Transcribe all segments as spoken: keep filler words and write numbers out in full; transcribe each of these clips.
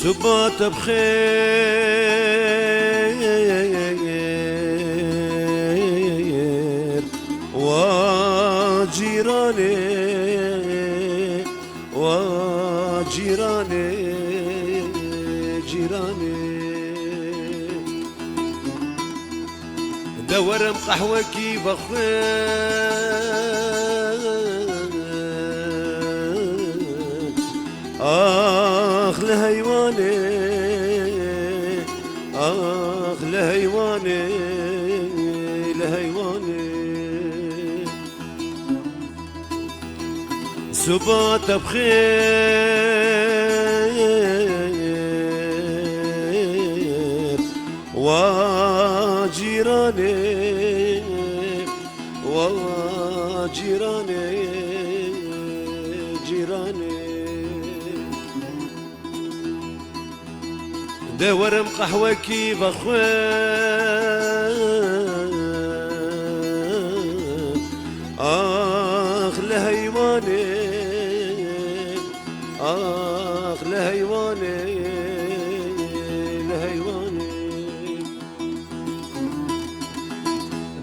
Siba te bi xêr, wa cîranê, wa cîranê, cîranê. De werim qehwekî vexwe. Ax li heywanê, ax li heywanê, li heywanê. Siba te bi xêr, wa cîranê, wa cîranê, cîranê. De werim qehwekî vexwe. Ax li heywanê, ax li heywanê, li heywanê.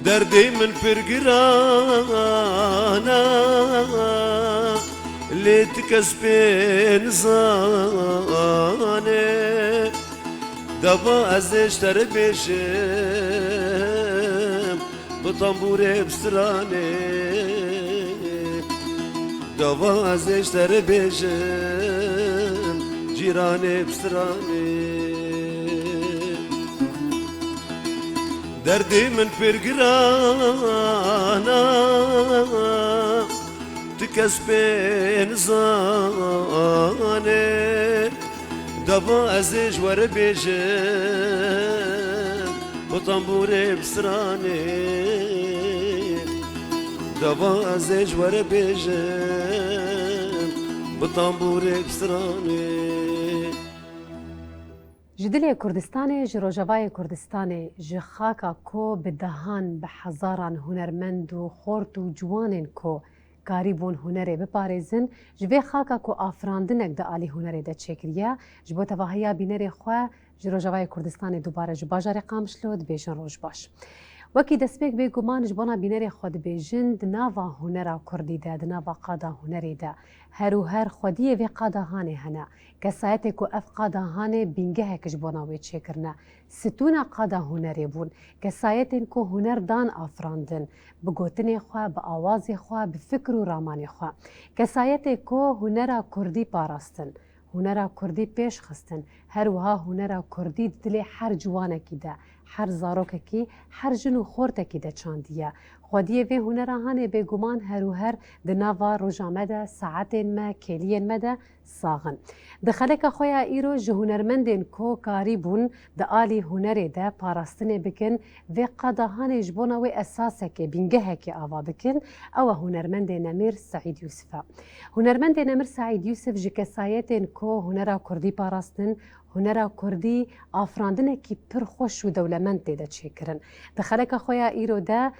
Derdê min pir giran e, lê ti kes pê nizane. Dava ez ê ji te re bêjim, bi tambûrê, bi stranê. Dava ez ê ji te re bêjim, cîranê, bi stranê. Derdê min pir giran e, ti kes pê nizane. Dava ez ê ji we re bêjim, bi tambûrê, bi stranê. Dava ez ê ji we re bêjim, bi tambûrê, bi stranê. Ji dilê Kurdistanê, ji Rojavayê Kurdistanê, ji xaka ku bi dehan, bi hezaran hunermend û xort û ciwanên ku karîbûn hunerê biparêzin, ji vê xaka ku afrandinek di alî hunerê de çêkiriye, ji bo tevahiya bînerê xwe ji Rojavayê Kurdistanê dubare ji bajarê Qamişlo dibêjin roj baş. Wekî destpêk bêguman ji bona bînerê xwe dibêjin, di nava hunera kurdî de, di nava qada hunerê de, her û her xwediyê vê qada hanê hene. Kesayetê ku ev qada hanê bîngehek ji bona wê çêkirine, stûna qada hunerê bûn. Kesayetên ku huner dan afirandin, bi gotinê xwe, bi awazê xwe, bi fikir û ramanê xwe. Kesayetê ku hunera kurdî parastin, hunera kurdî pêş xistin, her wiha hunera kurdî di dilê her ciwanekî de, her zarokekî, her jin û xortekî de çandiye. Xwediyê vê hunera hanê bêguman her û her di nava roja me de, saetên me, kêliyên me de sax in. Di xeleka xwe ya îro ji hunermendên ku karîbûn di alî hunerê de parastinê bikin, vê qada hanê ji bona wê esasekê, bîngehekê ava bikin, ew e hunermendê nemir Seîd Yûsif e. Hunermendê nemir Seîd Yûsif ji kesayetên ku hunera kurdî parastin, hunera kurdî afirandinekî pir xweş û dewlemend tê de çêkirin. Di xeleka xwe ya îro de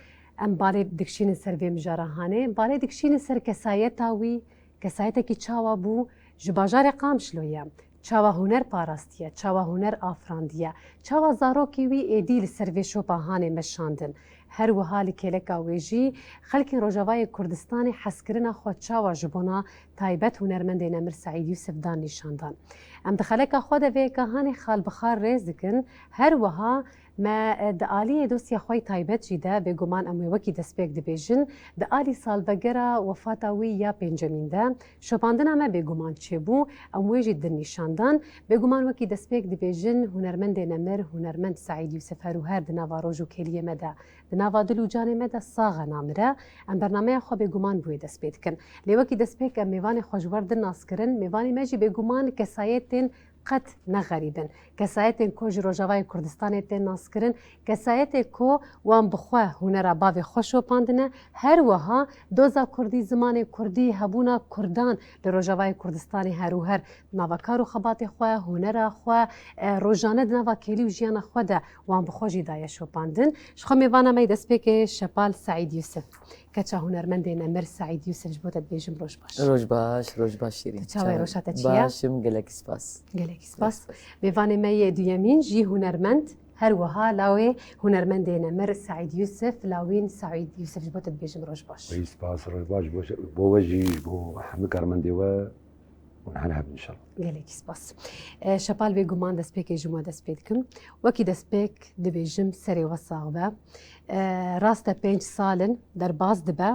em balê dikişînin ser vê mijara hanê, balê dikişînin ser kesayeta wî, kesayetekî çawa bû, ji bajarê Qamişlo ye, çawa huner parastiye, çawa huner afirandiye, çawa zarokê wî êdî li ser vê şopa hanê meşandin. Her wiha li kêleka wê jî xelkên Rojavayê Kurdistanê hezkirina xwe çawa ji bona taybet hunermendê nemir Seîd Yûsif dan nîşan dan. Em di xeleka xwe de vê yeka hanê xal bi xal rêz dikin, her wiha Me, e, di aliyê dosya xwe yî taybet jî de, bêguman em wê wekî destpêk dibêjin, di alî salvegera wefata wî ya pêncemîn de şopandina me bêguman çêbû, em wê jî di nîşan dan. Bêguman wekî destpêk dibêjin, hunermendê nemir, hunermend Seîd Yûsif her û her di nava roj û kêliyê me de, di nava dil û canê me de sax e, namire. Em bernameya xwe bêguman bi wê dest pê dikin. Lê wekî destpêk em mêvanê xwe ji we re din nas kirin. Mêvanê me jî bêguman kesayetên qet ne xerîb in. Kesayetên ku ji Rojavayê Kurdistanê tên naskirin, kesayetê ku wan bi xwe hunera bavê xwe şopandine, her wiha doza kurdî, zimanê kurdî, hebûna kurdan li Rojavayê Kurdistanê her û her di nava kar û xebatê xwe, hunera xwe, e, rojane di nava kêlî û jiyana xwe de wan bi xwe jî daye şopandin. Ji xwe mêvana me yê destpêkê Şepal Seîd Yûsif. Keça hunermendê nemir Seîd Yûsif ji bo te dibêjim roj baş. Roj baş, roj baş Şîrîn. Tu çawa yî, roja te çi ye? Baş im, gelek spas. Gelek Spas. Mêvanê me yê duyemîn jî hunermend, her wiha lawê hunermendê nemir Seîd Yûsif, lawîn Seîd Yûsif, ji bo te dibêjim roj baş. Wey spas, roj baş bo, bo we jî, ji bo hemî karmendê we û her hebin inşallah. Gelekî spas. E, Şepal, bêguman destpêkê ji we dest pê dikim. Wekî destpêk dibêjim serê we sax be. E, rast e pênc sal in derbas dibe.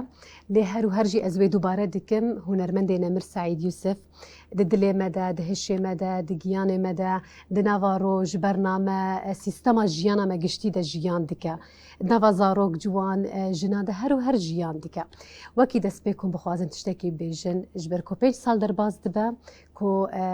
Lê her û her jî ez wê dubare dikim, hunermendê nemir Seîd Yûsif di dilê me de, di hişê me de, di giyanê me de, di nava roj, bername, e, sîstema jiyana me giştî de jiyan dike. Di nava zarok, ciwan, e, jinan de her û her jiyan dike. Wekî destpêk hûn bixwazin tiştekî bêjin, ji ber ku pênc sal derbas dibe ku, e,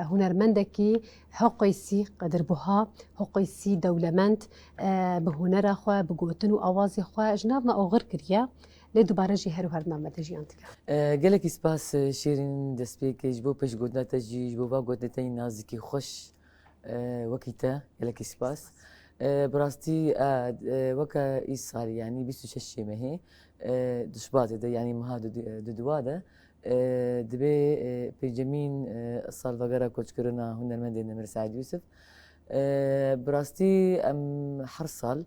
hunermendekî heqoysî qedirbuha, heqoysî dewlemend, e, bi hunera xwe, bi gotin û awazê xwe ji nav me oxir kiriye. Lê dubare jî her û her di nav me de jiyan dike. E, gelekî spas, e, Şêrîn, destpêkê ji bo pêşgotina te jî, ji bo va gotinê te yî nazikî xweş, e, wekî te, gelekî spas. E, bi rastî, e, e, weke îsalî, yanî bîst û şeş mehê, e, di Şubatê de, yanî meha di, di, di duwa de, e, dibê, e, pêncemîn, e, salvegera koçkirina hunermendê nemir Seîd Yûsif. E, bi rastî em her sal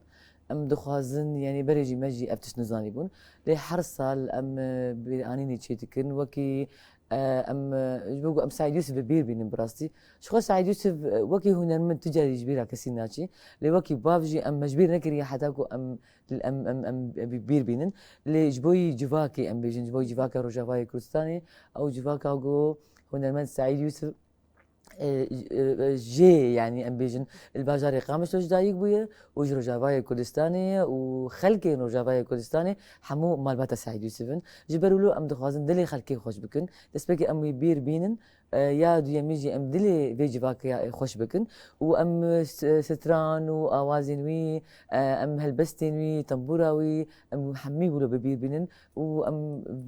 em dixwazin, yanî berê jî me jî ev tişt nizanîbûn. Lê her sal em, e, bîranînê çê dikin. Wekî, e, em, e, ji bo ku em Seîd Yûsif bi bîr bînin bi rastî. Ji xwe Seîd Yûsif, e, wekî hunermend tu carî ji bîra kesî naçî. Lê wekî bav jî em me ji bîr nekiriye heta ku em, em, em, em bi bîr bînin. Lê ji bo yî civakê em bêjin, ji bo yî civaka Rojavayê Kurdistanê, ew civaka ku hunermend Seîd Yûsif e, e, e, jê, yanî em bêjin, li bajarê Qamişlo ji dayik bûye û ji Rojavayê Kurdistanê ye û xelkên Rojavayê Kurdistanê hemû malbata Seîd Yûsif in. Ji ber wilo em dixwazin dilê xelkê xweş bikin. Destpêkê em wî bîr bînin, e, ya duyemî jî em dilê vê civakê ya, e, xweş bikin û em, e, s-, e, stran û awazên wî, e, em helbestên wî, tembûra wî, em hemî wilo bi bîr bînin û em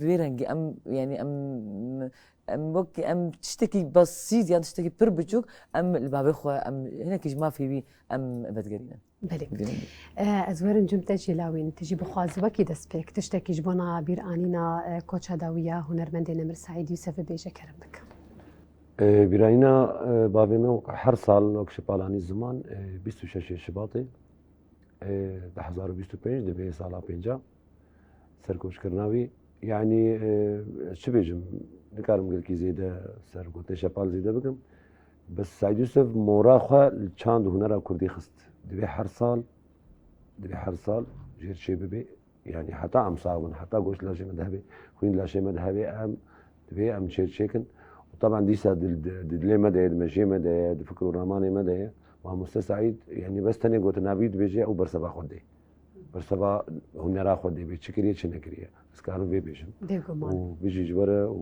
vê rengî em, yanî em Em wek, em tiştekî besît yan tiştekî pir biçûk, em li bavê xwe, em hinekî ji mafê wî em vedigerînin. Belê. Vê rengî. Eh, ez werim cem te jî lawîn, tu jî bixwazî wekî destpêk tiştekî ji bona bîranîna, eh, koça dawiya hunermendê nemir Seîd Yûsefê bêje, kerem bike. Eh, bîranîna, eh, bavê me wek her sal wek Şepal anî ziman, eh, bîst û şeş Şibatê, eh, du hezar û bîst û pênc, divê sala pênca serkoçkirina wî. Yanî, e, ez çi bêjim? Nikarim gelkî zêde ser gotinê Şepal zêde bikim. Bes Seîd Yûsef mora xwe li çand û hunera kurdî xist. Divê her sal, divê her sal jêr çê bibe. Yanî heta em sax bin, heta goşt laşê me de hebe, xwîn laşê me de hebe, em divê em çêr çêkin. Û taban dîsa di, di, di dilê me de ye, di mejiyê me de ye, di fikir û ramanê me de ye. Mamoste Seîd, yanî bes tenê gotina wî dibêje û berseva xwe dê. Berseva hunera xwe dê bê çi kiriye, çi nekiriye. Ez karim vê bêjim. Bêguman. Û bijî ji we re û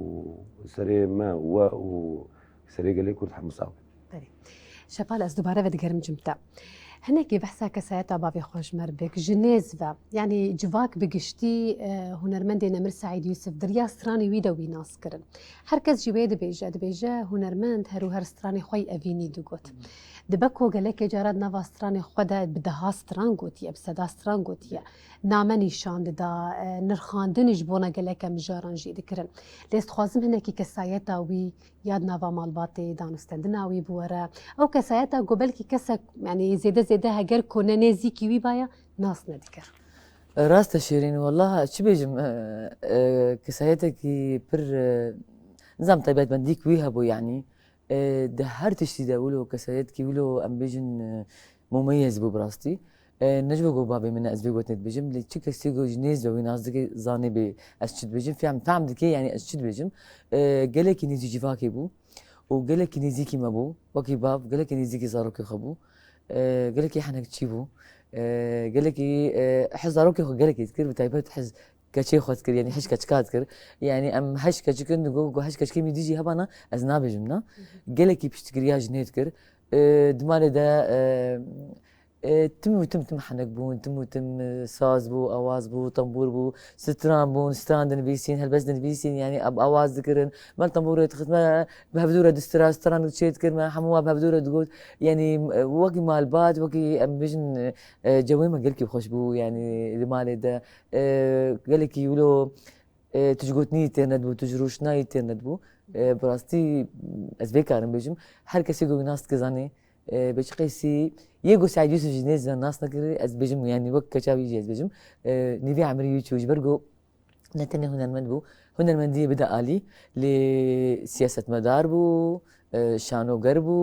serê me û we û serê gelê Kurd hemû sax bin. Belê. Şepal, ez dubare vedigerim cem te. Hinekî behsa kesayeta bavê xwe ji me re bik, ji nêz ve, yanî civak bi giştî, e, hunermendê nemir Seîd Yûsif di riya stranê wî de wî nas kirin. Her kes jî wê dibêje, dibêje hunermend her û her stranê xwe yî evînî digot. Dibe ku gelekê cara di nava stranê xwe de bi deha stran gotiye, bi seda stran gotiye. Name nîşan dida, e, nirxandinî ji bona geleke mijaran jî dikirin. Lê ez dixwazim hinekî kesayeta wî ya di nava malbatê, danûstendina wî bi we re. Ew kesayeta ku belkî kesek, yanî zêde zêde heger ku ne nêzîkî wî baya, nas nedikir. Rast e Şêrîn, wela çi bêjim, e, e, kesayetekî pir, e, nizam taybetmendîk wî hebû, yanî, e, di her tiştî de wilo kesayetkî wilo em bêjin, e, mumeyez bû bi rastî. E, ne ji bo ku bavê min e ez vê gotinê dibêjim, lê çi kesî ku ji nêz ve wî nas dike, zanê bê ez çi dibêjim, fehm, fehm dike, yanî ez çi dibêjim. E, gelekî nêzî civakê bû û gelekî nêzîkî me bû, wekî bav, gelekî nêzîkî zarokê xwe bû. E, gelekî henekçî bû. E, gelekî, e, hez zarokê xwe gelekî dikir, bi taybet hez keçê xwe dikir, yanî heş keçika dikir. Yanî em heş keçik in, digo, go heş keçikê min dî jî hebana, ez nabêjim na. Gelekî piştgiriya jinê dikir. E, di malê de, e, e, tim û tim, tim henek bûn, tim û tim, e, saz bû, awaz bû, tembûr bû, stran bûn, stran dinivîsîn, helbest dinivîsîn, yanî ev awaz dikirin. Me li tembûrê dixist, me bi hevdû re distira, stran çê dikir, me hemû we bi hevdû re digot. Yanî, e, wekî malbat, wekî em bêjin, e, cewê me gelkî xweş bû, yanî li malê de, e, gelekî wilo, e, tu ji gotinî têr nedibû, tu ji rûşnayî têr nedibû. E, bi rastî ez vê karim bêjim, her kesê ku nas dike zanê, e, bi çi qeysî yê ku Seîd Yûsif jî nêzî nas nekiriye, ez bêjim, yanî wek keça wî jî ez bêjim, e, nîvê emirî wî çû ji ber ku ne tenê hunermend bû, hunermendiyê bide alî, lê siyasetmedar bû, e, şanoger bû,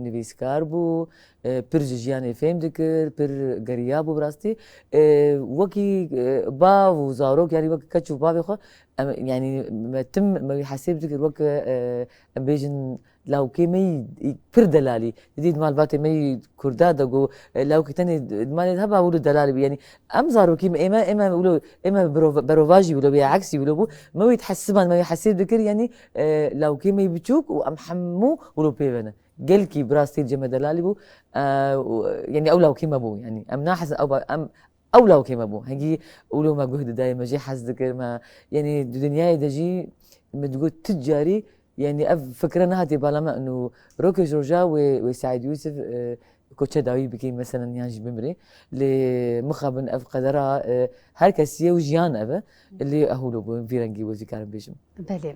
nivîskar bû, e, pir ji jiyanê fêm dikir, pir geriya bû bi rastî. E, wekî, e, bav û zarok, yanî wekî keç û bavê xwe, em, yanî me tim me wî hesêb dikir wek, e, em bêjin lawkê me yî pir delalî. Didî di malbatê me yî Kurda de got, e, lawkê tenê di malê de heba wilo delalî bî. Yanî em zarokî me, ê me, ê me wilo, ê me berova-, berovajî wilo bî, eksî wilo bû. Me wî dihesiband, me wî hesêb dikir, yanî, e, lawkê me yî biçûk û em hemû wilo pê ve ne. Gelkî bi rastî cem me delalî bû. E, û, yanî ew lawkê me bû. Yanî em nahesin ew ba-, em ew lawkê me bû. Hingî wilo me guh didayê, me jê hez dikir, me, yanî di dinyayê de jî me digot tu carî, yanî ev fikre nehatiye bala me, û rokê ji roja wê, wê Seîd Yûsif, e, koçe dawî bikî, meselen, yan jî bimrê. Lê mixabin ev qedera, e, her kesî ye û jiyan ev e. Lê ew wilo bû, vî rengî wezî karim bêjim. Belê.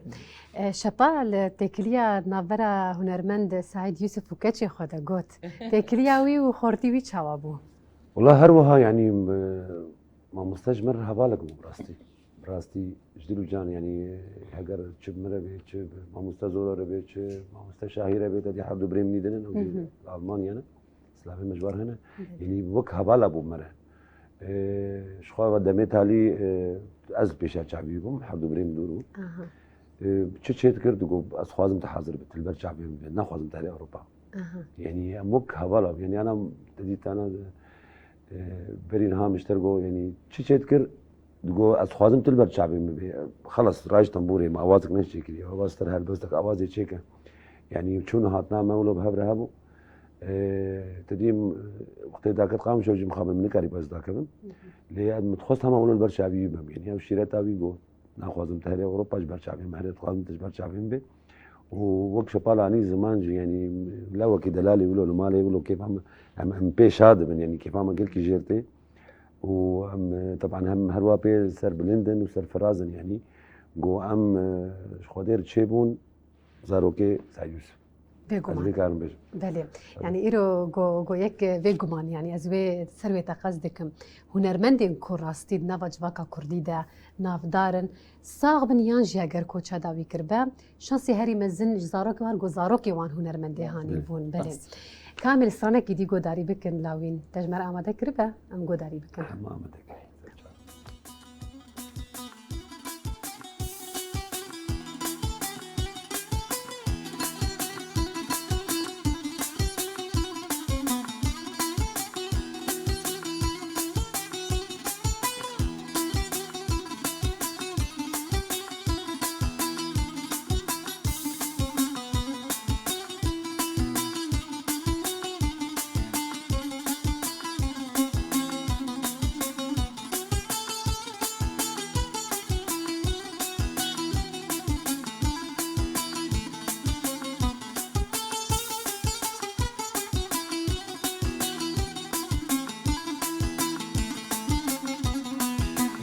E, Şepa li têkiliya navbera hunermend Seîd Yûsif û keçê xwe de got. Têkiliya wî û xortî wî çawa bû? Wela her wiha, yanî, e, mamoste ji me re hevalek bû bi rastî. Bi rastî ji dil û can, yanî heger çi bi min re bê, çi bi mamoste Zoro re bê, çi mamoste Şahî re bê, te dî her du birê min dî din in, ew jî Hı hı. li Almanya ne. Silavê me ji wan hene. Hı hı. Yanî wek hevala bû me re. Ee, ji xwe ve demê talî, e, ez pêşiya çavî bûm, her du birê min dûr bûn. Aha. Ee, çi çê dikir, digot, ez xwazim te hazir be, tu li ber çavê min be, naxwazim te herî Ewropa. Aha. Yanî em wek hevala, yanî ana te dît ana, e, berî niha min ji te re got, yanî çi çê dikir, digot, ez xwazim tu li ber çavê min bê. Xelas, raj tembûrê me, awazek ne çêkiriye, awaz ter helbestek awazê çêke. Yanî çûn hatina me wilo bi hev re hebû. Ee, te dî, wextê daket qamşo jî mixabin min nikarî bes dakevim. Hı hı. Lê ez min dixwest hema wilo li ber çavî wî bim. Yanî ew şîreta wî got, naxwazim te herî Ewropa ji ber çavê min herî, dixwazim tu ji ber çavê min bê. Û wek Şepal anî ziman jî, yanî lewekî delalê wilo li malê wilo kêfa min, em, em pê şa dibin, yanî kêfa me gelkî jêr tê. Û em, e, teban hem her wa pê serbilind in û serfiraz in, yanî got em, e, ji Xwedê re çêbûn, zarokê Seîd Yûsif. Bêguman. Ez vê karim bêjim. Belê. Tabii. Yanî îro go, go yek, e, vê guman, yanî ez wê ser wê teqez dikim. Hunermendên ku rastî di nava civaka kurdî de navdar in, sax bin yan jî heger koça dawî kiribe, şansê herî mezin ji zarokê wan, go zarokê wan hunermendê hanî Belê. bûn. Belê. Rast. Kamil, stranekî dî godarî bikin lawîn. Te ji me re amade kiribe, em godarî bikin. Em amade kirin.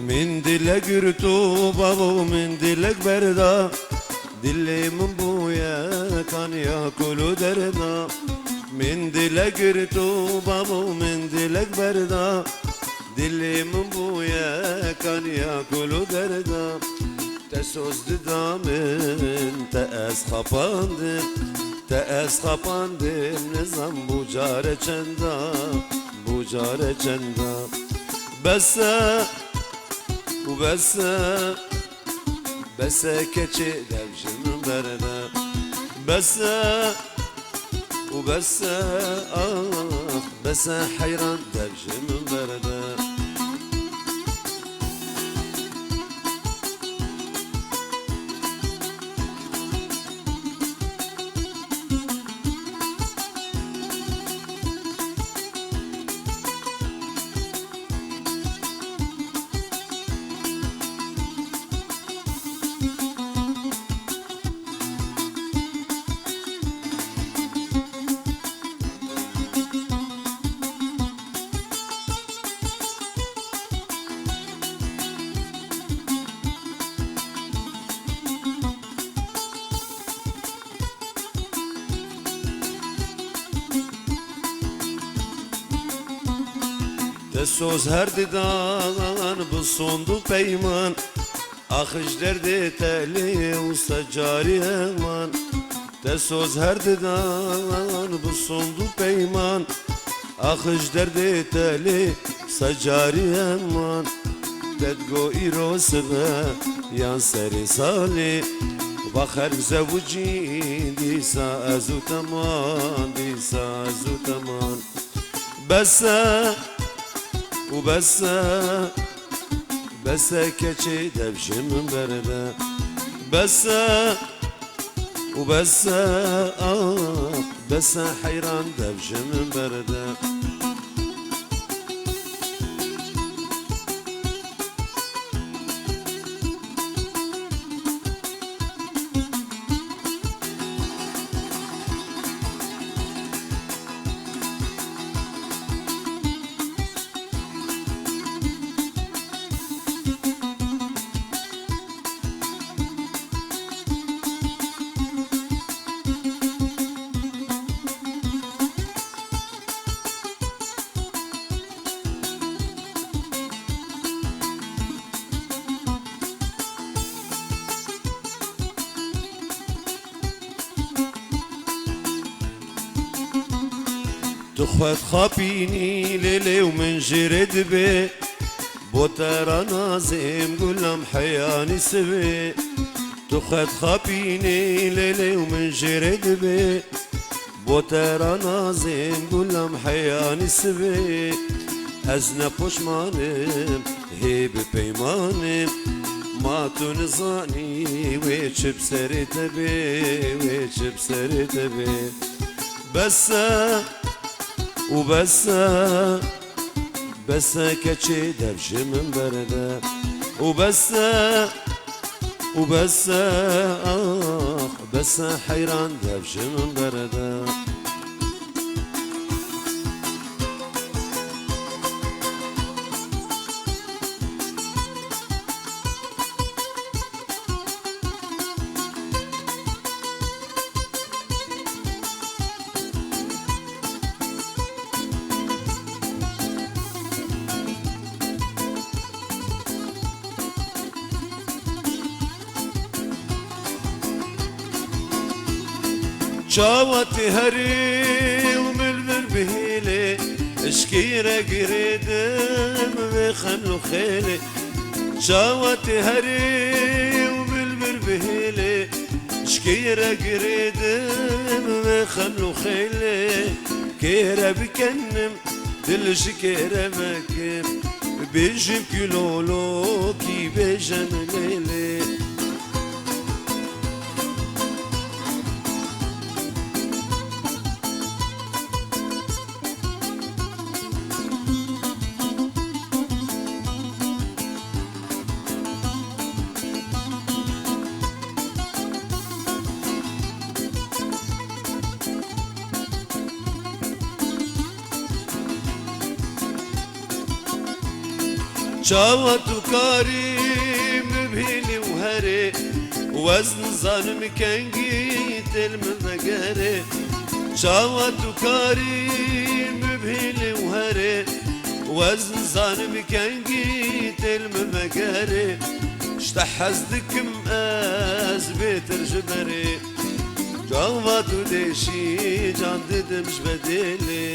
Min dilek girto bavo, min dilek berda. Dilê min bûye kaniya kul û derda. Min dilek girto bavo, min dilek berda. Dilê min bûye kaniya kul û derda. Te soz dida min, te ez xapandim, te ez xapandim, nizam bû care çenda, bû care çenda. Bes e, û bes e, bes e keçê dev ji min berde. Bes e, û bes e, ah, bes e heyran dev ji min berde. Te soz her didan bi sond û peyman, ax ji derdê telê wisa carî heman. Te soz her didan bi sond û peyman, ax ji derdê telê wisa carî heman. Te digo îro sibe yan serê salê, ba xelk zewicîn dîsa ez û teman, dîsa ez û teman. Bes e û bes e, bes e keçê dev ji min berde. Bes e û bes e, ah, bes e heyran dev ji min berde. Tu xwe dixapînî lê lê û min jê re dibe. Bo te ra nazêm gulam heyanî sibê. Tu xwe dixapînî lê lê û min jê re dibe. Bo te ra nazêm gulam heyanî sibê. Ez ne poşman im, hê bi peyman im. Ma tu nizanî wê çi bi serê te bê, wê çi bi serê te bê. Bes e û bes e, bes e keçê dev ji min berde. Û bes e, û bes e, ax, bes e heyran dev ji min berde. Çawa tê herî û min vir bihêlê, eşkê re girêdim vê xeml û xêlê. Çawa tê herî û min vir bihêlê, eşkê re girêdim vê xeml û xêlê. Kê re bikenim, dil ji kê re vekim, bêjim kî lolokî bêjim lêlê. Çawa tu karî min bihêlî û herê, û ez nizanim kengî têl min vegerê. Çawa tu karî min bihêlî û herê, û ez nizanim kengî têl min vegerê. Ji te hez dikim ez bêtir ji berê. Çawa tu dêşî can didim ji bedêlê.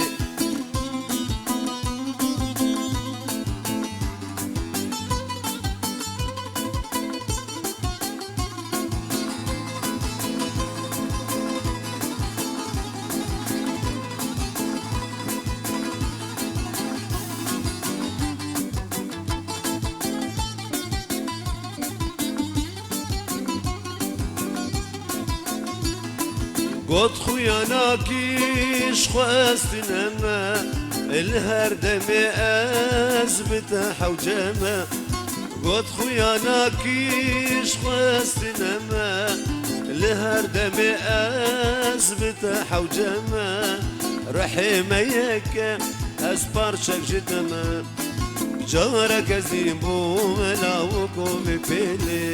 Got xuyanakî ji xwe ez tune me, li her demê ez bi te hewce me. Got xuyanakî ji xwe ez tune me, li her demê ez bi te hewce me. Rihê me yek e, ez parçek ji te me. Carek ez dîm bûm lawik û vê pêlê.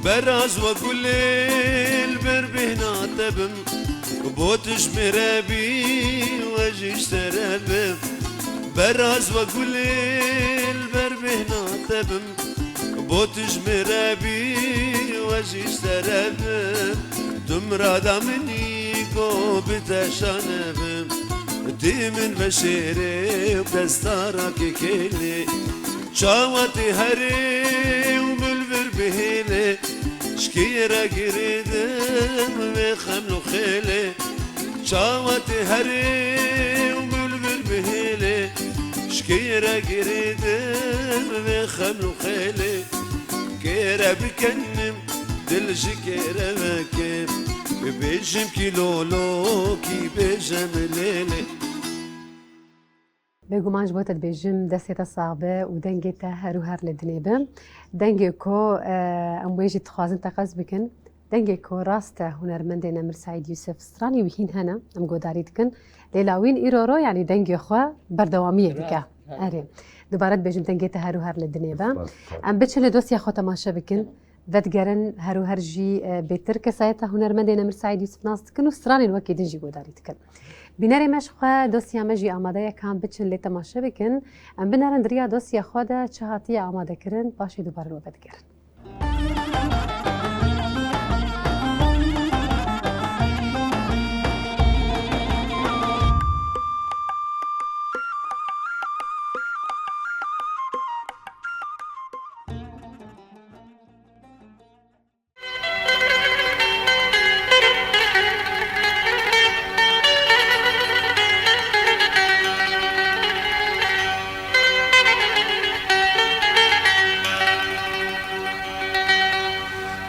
Beraz we gulê li ber bêhna te bim, bo tu ji min re bî, we jî ji te re bim. Beraz we gulê li ber bêhna te bim, bo tu ji min re bî, we jî ji te re bim. Tu mirada min î, ku bi te şane bim. Tê min ve şêrê û destara kêkêlê. Çawa tê herê û min vir bihêlê, ji kê re girêdim vê xeml û xêlê. Çawa tê herê û min vir bihêlê, ji kê re girêdim vê xeml û xêlê. Kê re bikenim dil ji kê re veke, bibêjim kî lolo, kî bêjem lêlê. Bêguman ji bo te dibêjim, destê te sax be û dengê te her û her li dinê be. Dengê ku, e, em wê jî dixwazin teqez bikin. Dengê ku rast e hunermendê nemir Seîd Yûsif, stranê wî hîn hene, em godarî dikin. Lê lawîn îro ro, yanî dengê xwe berdewamiyê dike. Rast, evet. Erê. Dubare dibêjim dengê te her û her li dinê be. Spas, spas. Em biçin li dosya xwe temaşe bikin. Vedigerin her û her jî, e, bêtir kesayeta hunermendê nemir Seîd Yûsif nas dikin û stranên wekî din jî godarî dikin. Bînerê me ji xwe dosya me jî amade ye, ka em biçin lê temaşe bikin. Em binerin di riya dosya xwe de çi hatiye amadekirin, paşê dubare li we vedigerin.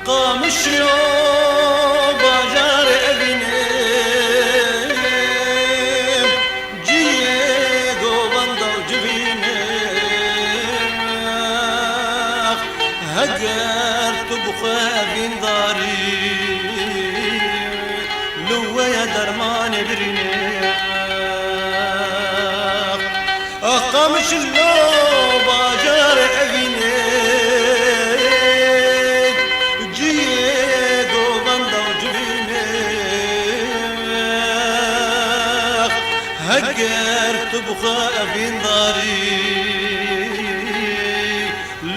Qamişlo bajarê evînê, ciyê govenda û civînê. Heger tu bi xwe evîndarî, li we ye dermanê birînê. Ax, Qamişlo bajarê evînê, ciyê govenda û civînê. Heger tu bi xwe evîndarî,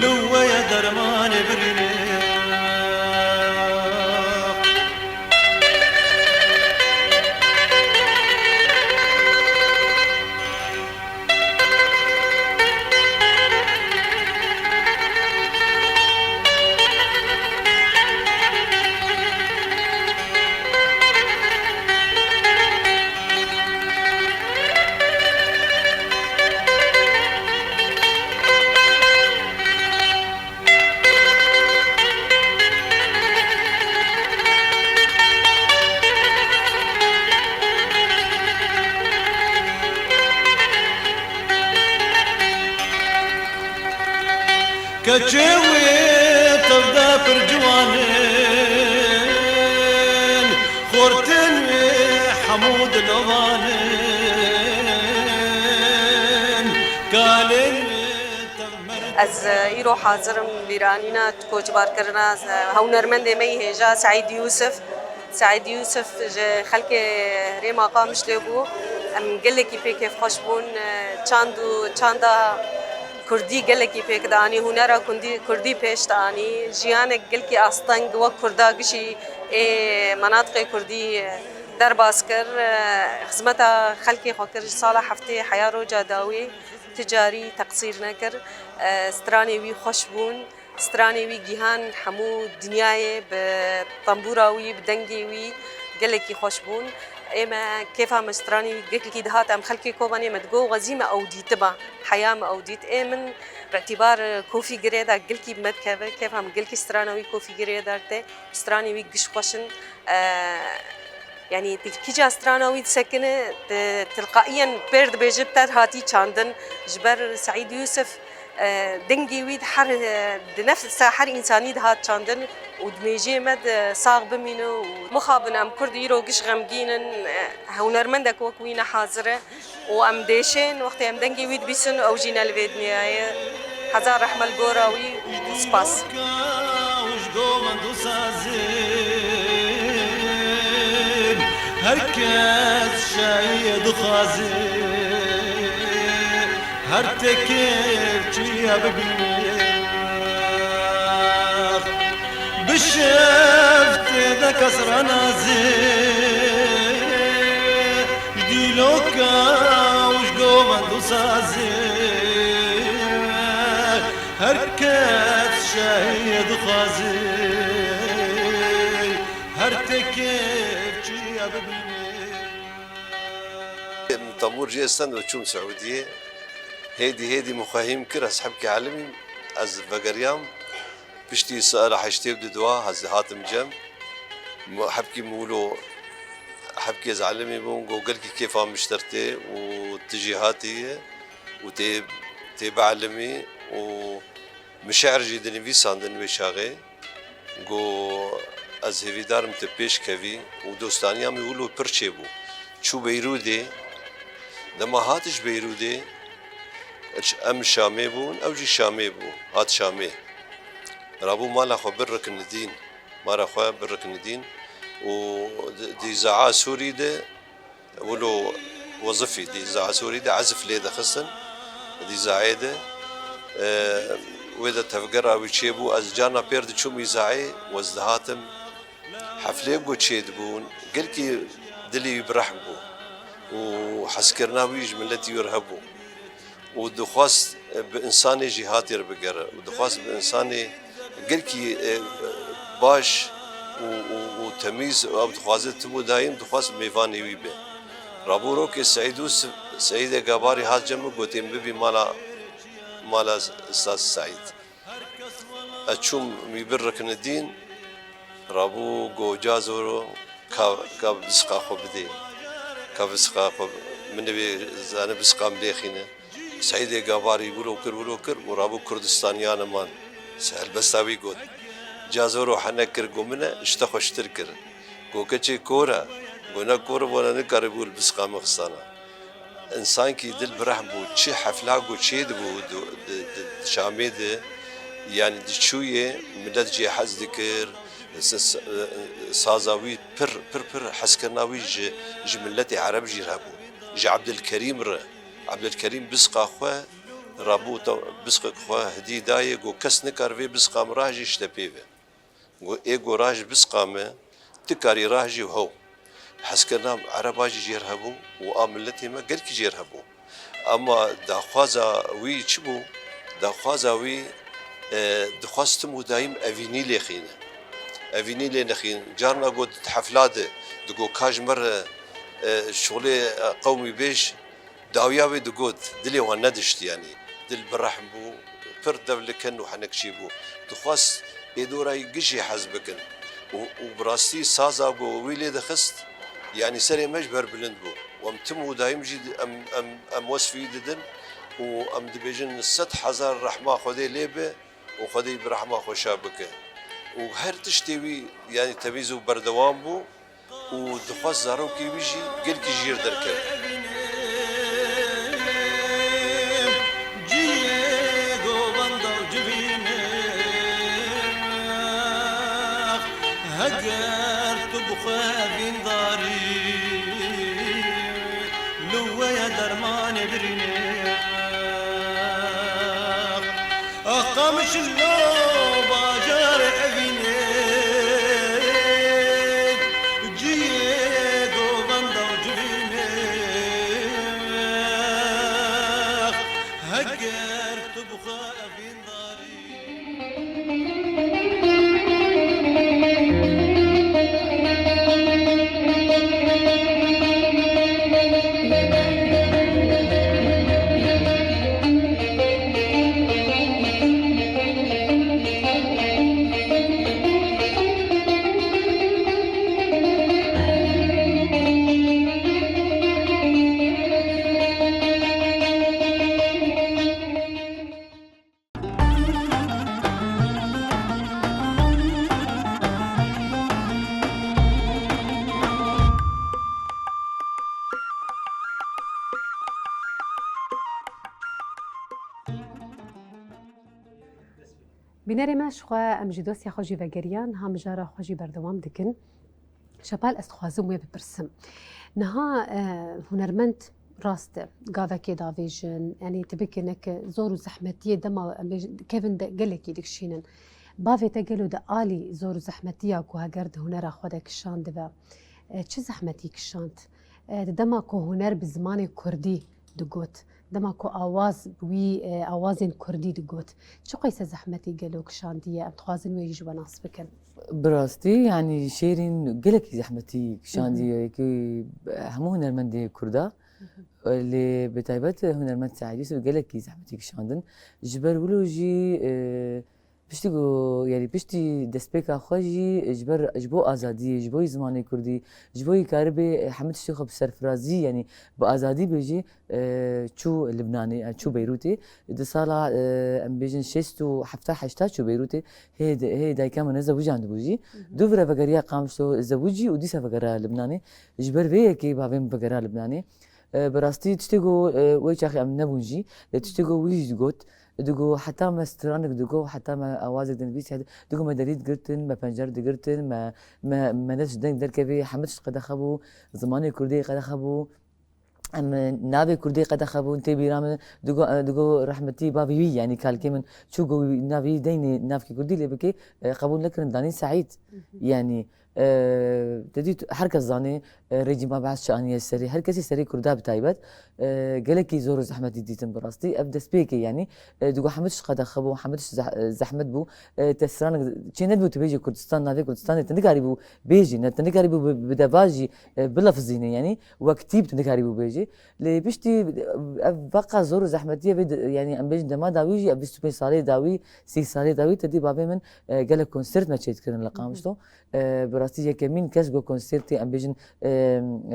li we ye dermanê birînê. Keçê wê tevde pir ciwan in, xortên wê hemû dilovan in, kalên wê tev merd. Ez, e, îro hazir im bîranîna koçbarkirina, e, hunermendê me yî hêja Seîd Yûsif. Seîd Yûsif ji xelkê herêma Qamişlê bû. Em gelekî pê kêfxweş bûn. Çand û çanda kurdî gelekî pêk dianî, hunera kundî-, kurdî pêş dianî. Jiyanek gelkî asteng wek kurda gişî ê menatiqê kurdî derbas kir. Xizmeta xelkê xwe kir. Ji sala heftê heya roja dawî ti carî teqsîr nekir. Stranê wî xweş bûn. Stranê wî gihan hemû dinyayê bi tembûra wî, bi dengê wî gelekî xweş bûn. Ê me kêfa me stranê wî gelekî dihat, em xelkê Kobanê me digot, xwezî me ew dîtiba, heya me ew dît. Ê min bi îtîbar Kofî Girê de gelkî bi me dikeve, kêfa min gelkî strana wî Kofî Girê de tê. Stranê wî giş xweş in. E, Yanî, tu kîca strana wî disekine, tu tilqaiyen pêr dibêje, bi te hatî çandin. Ji ber Seîd Yûsif, e, dengê wî di her, e, di nefsa her însanî dihat çandin û di mêjê me de sax bimîne û mixabin em Kurd îro giş xemgîn in, e, hunermendek wek wî ne hazir e. Û em dêşên, wextê em dengê wî dibîsin, ew jî ne li vê dinyayê. Hezar rehme li gora wî û spas. Govend û sazin, her kes şehîd dixwaze, her tê kevçiya bibîne. Bi şev tê de kes re naze, ji dîloka û ji govend û sazin. Her kes şehîd dixwaze, her tê kevçiya bibîne. Min temûr jê stend û çûm Siûdiyê. Hêdî hêdî min xwe hîm kir, ez hebkî elimîm, ez vegeriyam. Piştî sala heştê û du dua ez hatim cem. Hebkî min wilo, hebkî ez elimî bûm, got gelkî kêfa min ji te re tê û tu jî hatî ye û tê, tê bielimî û min şi'r jî dinivîsandin wê çaxê. Got ez hêvîdar im tu pêş kevî û dostaniya min wilo pir çêbû. Çû Beyrûdê, dema hat ji Beyrûdê, em Şamê bûn, ew jî Şamê bû, hat Şamê. Rabû mala xwe bir riknidîn, mala xwe bir riknidîn û di, di îzaa Sûrî de wilo wezifî di îzaa Sûrî de ezif lê dixistin, di îzaayê de, e, wê de tevgera wî çêbû, ez carna pêr diçûm îzaayê, ez dihatim, heflê ku çêdibûn, gelkî dilê wî bi rehm bû û hezkirina wî ji miletî wî re hebû û dixwest bi însanê jî hatî re bigere û dixwest bi însanê gelkî, e, baş û, û, û temîz, ew dixwaze tim û dayîm dixwest mêvanê wî be. Rabû rokê Seîd û Seîdê Gabarî hat cem min, gotê min bibî mala, mala Ustaz Seîd. Ez çûm wî bir riknidîn, rabû go ca zoro ka, ka bisqa xwe bidê. Ka bisqa xwe, min nivê zane bisqa min lêxîne. Seîdê Gabarî wilo kir, wilo kir û rabû Kurdistaniyane man. Se helbesta wî got. Ca zoro henek kir, go min e, ji te xweştir kir. Go keçê kor e. Go ne kor e, bona nikaribû li bisqa min xistana. Însankî dil bi rehm bû, çi hefla ku çêdibû di, di, di, di Şamê de, yanî diçûyê, milet jê hez dikir, s-, s-, saza wî pir, pir, pir hezkirina wî ji, ji miletê Ereb jî re hebû. Ji Ebdilkerîm re, Ebdilkerîm bisqa xwe, rabû te, bisqek xwe hidî dayê, got kes nikar vê bisqa min rahjî ji te pê ve. Got, ê got raj bisqa me, tu karî rahjî û hew. Hezkirina Ereba jî jêr hebû û a miletê me gelkî jêr hebû. Ema daxwaza wî çi bû? Daxwaza wî, e, dixwest tim û dayîm evînî lêxîne. Evînî lê nexîn. Carna got di hefla de, digot ka ji me re, e, şolê, e, qewmî bêj, dawiya wê digot, dilê wan nedişt, yanî dil bi rehm bû, pir devlikin û henekçî bû. Dixwest ê dora wî gijî hez bikin. Û, û bi rastî saza ku wî lê dixist, yanî serê me ji ber bilind bû. Û em tim û dayîm jî di-, em, em, em wesfî wî didin û em dibêjin sed hezar rehma Xwedê lê be û Xwedê wî bi rehma xwe şa bike. Û her tiştê wî, yanî temîz û berdewam bû. Û dixwest zarokê wî jî gelkî jêr derkeve. Ciyê govenda û civînê, heger tu bi xwe vîndarî, li we ye dermanê birînê. Qamişlo bajarê evînê, ciyê govenda û civînê, heger tu bi xwe evîndarî. Bînerê me, ji xwe em ji dosya xwe jî vegeriyan, ha mijara xwe jî berdewam dikin. Şepal, ez dixwazim wê bipirsim. Niha, e, hunermend rast e, gavekê davêjin, yanî tu bikî neke zor û zehmetiyê dema em bêjin kevin de gelekî dikişînin. Bavê te gelo di alî zor û zehmetiya ku heger di hunera xwe de kişandibe, e, çi zehmetî kişand? E, di dema ku huner bi zimanê kurdî digot, dema ku awaz bi wî, e, awazên kurdî digot, çi qeyse zehmetî gelo kişandiye? Em dixwazin wê jî ji we nas bikin. Bi rastî, yanî şêrîn gelekî zehmetî kişandiye, Hı hı. ki hemû hunermendê kurda. Hı hı. Lê bi taybet hunermend Seîdî Yusuf gelekî zehmetî kişandin. Ji ber wilo jî, e, piştî ku, yanî piştî destpêka xwe jî ji ber, ji bo azadiyê, ji bo zimanê kurdî, ji bo karibê hemû tiştê xwe bi serfirazî, yanî bi azadî bêjî, e, çû Libnanê, e, çû Beyrûtê. Di sala, e, em bêjin şêst û hefta heşta çû Beyrûtê. Hê de-, hê dayika min ne zewicandibû jî. Hı hı. Dû vira vegeriya Qamişlo zewicî û dîsa vegera Libnanê. Ji ber vê yekê bavê min vegera Libnanê. E, bi rastî tiştê ku, e, wê çaxê em nebûn jî, lê tiştê ku wî jî digot, digo heta me stranek digo, heta me awazek dinivîsî, digo me derî digirtin, me pencer digirtin, me, me, me dest ji deng derkevê, hemû tişt qedexe bû, zimanê kurdî qedexe bû. Em, navê kurdî qedexe bûn, tê bîra min, digo, e, digo rehmetî bavê wî, yanî kalkê min, çû go wî navê wî deynê navkê kurdî lê bike, e, qebûl nekirin, danî Seîd. Hı hı. Yanî, e, te dît, her kes zanê, e, rejîma Beas çi aniye serê, her kesî serê kurda bi taybet, e, gelekî zor û zehmetî dîtin bi rastî. Ev destpêkê, yanî, e, digo hemû tişt qedexe bû, hemû tişt zeh-, e, zehmet bû. E, te stranek çê nedibû tu bêjî Kurdistan, navê Kurdistanê, te nikarîbû bêjî, ne, te nikarîbû bi, bi deva jî, e, bilefizînê, yanî wek tîp tu nikarîbû bêjî. Lê piştî, e, ev veqa zor û zehmetiyê vê di-, yanî em bêjin dema dawî jî, ev bîst û pênc salê dawî, sî salê dawî, te dî bavê min, e, gelek konsert me çêdikirin li Qamişlo. E, bi rastî yekemîn kes ku konsertê em bêjin, e,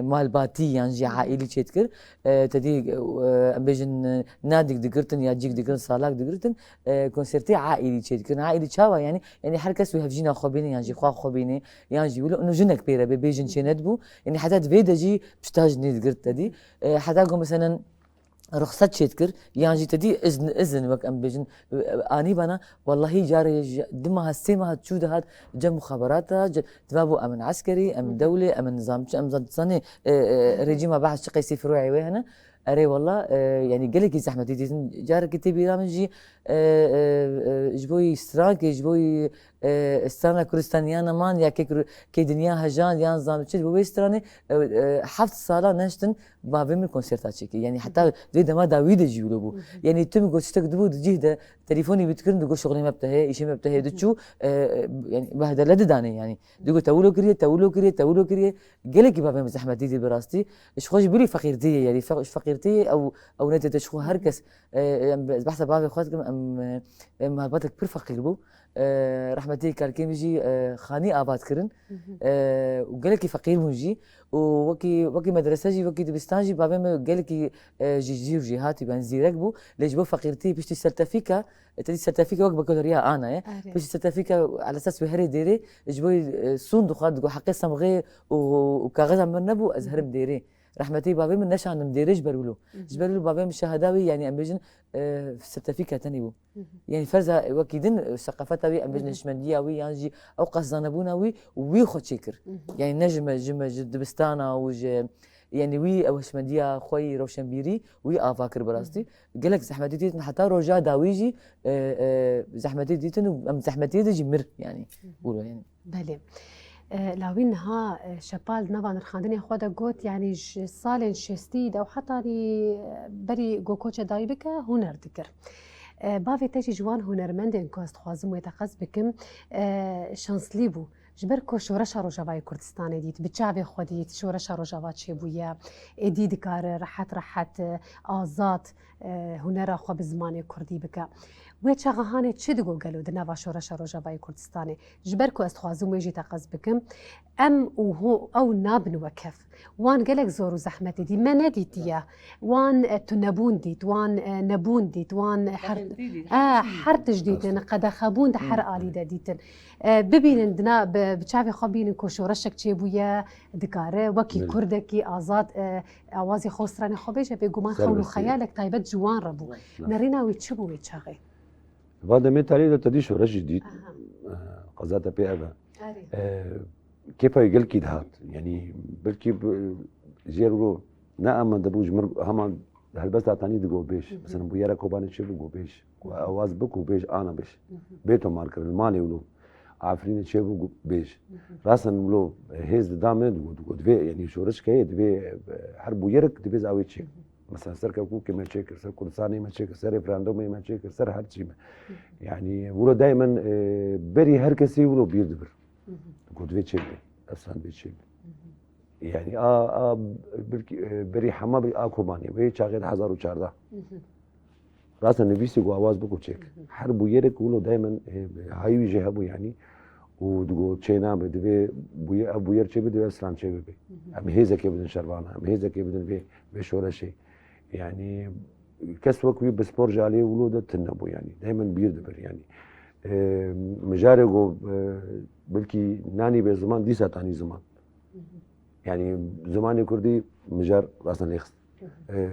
malbatî yan jî Hı hı. aîlî çêdikir. E, te dî, e, em bêjin, e, nadîk digirtin ya cîk digirtin, salak digirtin, e, konsertê aîlî çêdikirin. Aîlî çawa yanî? Yanî her kes wê hevjîna xwe bîne yan jî xwe xwe bîne yan jî wilo û jinek pê re bê, bêjin çê nedibû. Yanî heta di vê de jî pişta jinê digirt te dî. E, heta ku meselen ruxset çêdikir, yan jî te dî izn, izin wek em bêjin, e, anî bana, wellahî carê ji du meha, sê meha çû dihat cem muxaberata, ce-, diva bû em in eskerî, em Hı hı. dewlê, em in nizamçi, em zan-, zanê, e, e, Hı hı. rejîma Beas çi qeysî firoyê wê hene. Erê wella, e, yanî gelekî zehmetî dîtin. Carekî tê bîra min jî, e, e, e, ji bo yî strankê, ji bo yî, e, strana Kurdistaniyana man, ya kê Kur-, kê dinya hejan, yan zan çi, ji bo wê stranê, e, e, heft sala neştin, bavê min konserta çêkir. Yanî Hı heta hı. vê dema dawî de jî wilo bû. Hı hı. Yanî tu min got tiştek dibû di cih de telefonî wî dikirin, digot şixulê me bi te heye, îşê me bi te heye, Hı hı. diçû, e, e, yanî behdele didanê yanî. Digot te wilo kiriye, te wilo kiriye, te wilo kiriye. Gelekî bavê min zehmetî dî bi rastî. Ji xwe jî bilî feqîrtî ye, yanî fe-, ji feqîrtî ye ew, ew netê te ji xwe her kes, e, em be-, behsa bavê xwe dikim, em, e, em malbatek pir feqîr bû. E, rehmetî kalkê min jî, e, xanî ava dikirin. Hı hı. E, û gelekî feqîr bûn jî. Û wekî, wekî medrese jî, wekî dibistan jî bavê min gelekî, e, ji cî û jî hatî, yanî zîrek bû. Lê ji bo feqîrtî piştî sertefîka, e, te dî sertefîka wek bakalorya ana ye. Erê. Piştî sertefîka elesas wê herê dêrê, ji bo, e, sûn dixwar, digo heqê semxê û, û kaxeza min nebû, ez Hı hı. herim dêrê. Rehmetî bavê min neşandim dêrê ji ber wilo. Hı hı. Ji ber wilo bavê min şehada wî, yanî em bêjin, e, sertefîka tenê bû. Hı hı. Yanî ferza wekî din, e, seqafeta wî, em bêjin Hı hı. hişmendiya wî, yan jî ew qas zanebûna wî, wî xwe çêkir. Hı hı. Yanî ne ji me, ji me, ji dibistana û ji, yanî wî ew hişmendiya xwe yî rewşenbîrî wî ava kir bi rastî. Hı hı. Gelek zehmetî dîtin, heta roja dawî jî, e, e, zehmetî dîtin û em zehmetiyê de jî mir, yanî. Hı hı. Wilo, yanî. Belê. E, lawî niha, e, Şepal di nava nirxandinê xwe de got, yanî ji salên şêstî de û hetanî, e, berî ku koçê dayî bike, huner dikir. E, bavê te jî ji wan hunermendên ku ez dixwazim wê teqez bikim, e, şanslî bû. Ji ber ku şoreşa Rojavayê Kurdistanê dît, bi çavê xwe dît, şoreşa Rojava çêbûye, êdî dikare rehet rehet, e, azad, e, hunera xwe bi zimanê kurdî bike. Wê çaxa hanê çi digo gelo di nava şoreşa Rojavayê Kurdistanê? Ji ber ku ez dixwazim wê jî teqez bikim, em û hû, ew nabin wekhev. Wan gelek zor û zehmetê dî me nedîtiye. Wan, e, tunebûn dît, wan, e, nebûn dît, wan, e, her, Qedexe dît, e, her tişt her dît. Tişt dîtin, Rast e. qedexebûn di her Rast e. alî de dîtin. E, bibînin, dina, bi, bi çavê xwe bînin ku şoreşek çêbûye, dikare wekî Belê. Kurdekî azad, e, awazê xwe stranê xwe bêje, bêguman Ser xewn û bistî. Xeyalek taybet ji wan re bû. Rast. Nerîna wî çi bû wê çaxê? Va demê talî de te dî şoreş jî dît. Aha. E, qeza te pê ev e. Erê. E, kêfa wî gelkî dihat. Yanî belkî bi, jêr wilo ne em dibû ji mir hema helbesta tanî digo bêj. Hı hı. Mesela bûyera Kobanê çêbû go bêj. Ku awaz bik û bêj ana bêj. Hı hı. Bê tomarkirin. Malê wilo. Afrînê çêbû go bêj. Hı hı. Rasen wilo hêz dida me digo, digo divê, yanî şoreş keye divê, e, her bûyerik divê zawê çê. Hı hı. Mesela ser Kerkûkê me çêkir, ser Kurdistanê me çêkir, ser referandumê me çêkir, ser her çî me. Hı hı. Yanî wilo daymen, e, berî her kesî wilo bîr dibir. Hı hı. Got vê çê bê, efsan vê çê bê. Hı hı. Yanî a, a, belkî, e, berî hema bi a Kobanê, wê çaxê di hezar û çardeh. Hı hı. Rasen nivîsî ku awaz biko çêk. Hı hı. Her bûyerek wilo daymen, e, hayî wî jê hebû yanî. Û digo çê nabe, divê bûye-, ev bûyer çê bibe, divê ev stran çê bibe. Hı hı. Em hêzekê bidin şervana, em hêzekê bidin vê, vê şoreşê. Yanî kes wek wî bi spor ji aliyê wilo de tune bû yanî. Daymen bîr dibir yanî. E, mijarê go, e, belkî nanî bê ziman, dîsa tanî ziman. Hı hı. Yanî zimanê kurdî mijar rasen lê xist. Hı hı. E,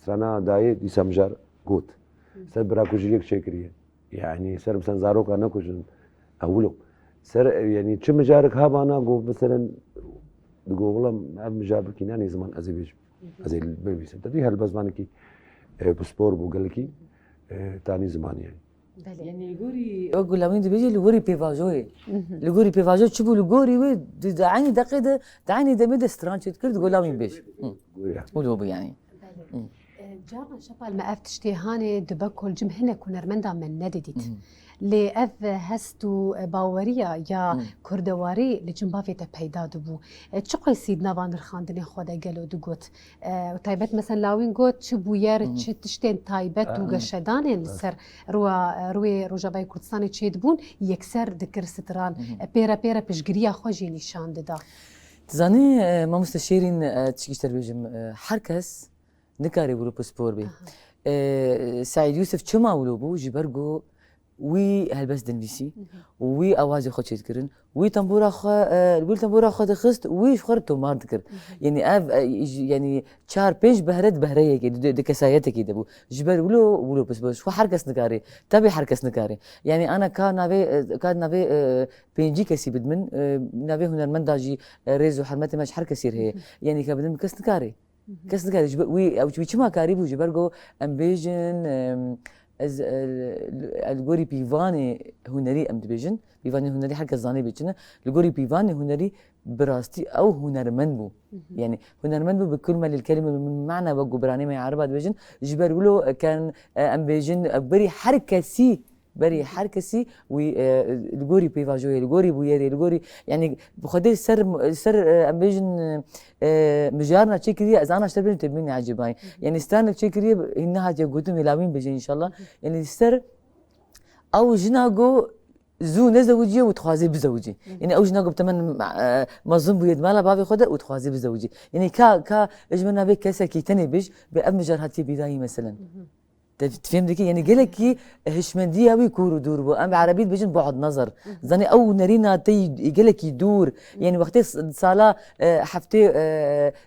strana dayê dîsa mijar got. Hı. Ser birakujiyek çêkiriye. Yanî ser bisan zaroka nekujin. Ewilo. Ser, e, yanî çi mijarek habana go, meselen, digo, wila ev mijar bikî nanî ziman ez ê bêjim. Hı hı. Ez ê binivîsim. Te dî helbestvanekî, e, bi spor bû gelekî, e, tanî ziman yanî. Belê. Yanî li gorî wek ku Lawîn dibêje, li gorî pêvajoyê. Mhm. Li gorî pêvajo çi bû, li gorî wê di, di eynî deqê de, di eynî demê de stran çêdikir, digo Lawîn bêj. Hı. Goya. Wilo bû yanî. Belê. Hı. E, caran Şepal me ev tiştê hanê dibe ku li cem hinek hunermenda me nedidît. Hı. Lê ev hest û baweriya ya Hı. kurdewarî li cem bavê te peyda dibû. E, çi qeysî di nava nirxandinê xwe de gelo digot? E, û taybet mesela Lawîn got, çi bûyer, Hı. çi tiştên taybet û Hı. geşedanên li Hı. ser rûya, rûyê Rojavayê Kurdistanê çêdibûn, yekser dikir stran. Hı hı. E, pêre pêre piştgiriya xwe jî nîşan dida. Dizanî, e, mamoste Şêrîn, e, tişkî ji te re bêjim, e, her kes nikarê wilo pispor bê. Aha. E, Seîd Yûsif çima wilo bû? Ji ber ku wî helbest dinivîsî Hı hı. û wî awazê xwe çêdikirin. Wî tembûra xwe, e, wî tembûra xwe dixist, wî ji xwe re tomar dikir. Hı hı. Yanî ev, e, ji, yanî çar pênc behre di behreyekê, di, di kesayetekê de bû. Ji ber wilo, wilo pispor, ji xwe her kes nikarê, tevî her kes nikarê. Yanî ana ka navê, e, ka navê, e, pêncî kesî bidmin, e, navê hunermenda jî, e, rêz û hurmetê me ji her kesî re heye. Hı hı. Yanî ka bidin kes nikarê. Hı hı. Kes nikare ji ber wî, ew wî çima karî bû, ji ber ku em bêjin, em, ez, e, li, li gorî pîvanê hunerî em dibêjin. Pîvanê hunerî her kes zanê bê çi ne. Li gorî pîvanê hunerî bi rastî ew hunermend bû. Hı hı. Yanî hunermend bû bi kul me lil kelime, bi mana wek ku biranê me ya Ereba dibêjin. Ji ber wilo, e, ken, e, em bêjin, e, berî her kesî Berî her kesî wî, e, li gorî pêvajoyê, li gorî bûyerê, li gorî, yanî bi Xwedê ser, ser, e, em bêjin, e, mijarna çêkiriye, ez ana ji te bêjim, te bimînî ecêbayî. Hı hı. Yanî stranek çêkiriye, hîn nehatiye gotin, wê Lawîn bêje înşallah. Hı hı. Yanî li ser ew jina go zû nezewicî ye û dixwaze bizewicî. Hı hı. Yanî ew jina go bi temen, e, mezin bûye di mala bavê xwe de û dixwaze bizewicî. Yanî ka, ka ji me navê kesekî tenê bêj, bi ev mijar hatiye pêdayî meselen. Hı hı. Te, tu fêm dikî? Yanî gelekî hişmendiya wî kûr û dûr bû. Em bi erebî dibêjin bu'd nazar. Hı hı. Zanî ew nerîna te yî gelekî dûr. Hı. Yanî wextê s-, sala, e, heftê,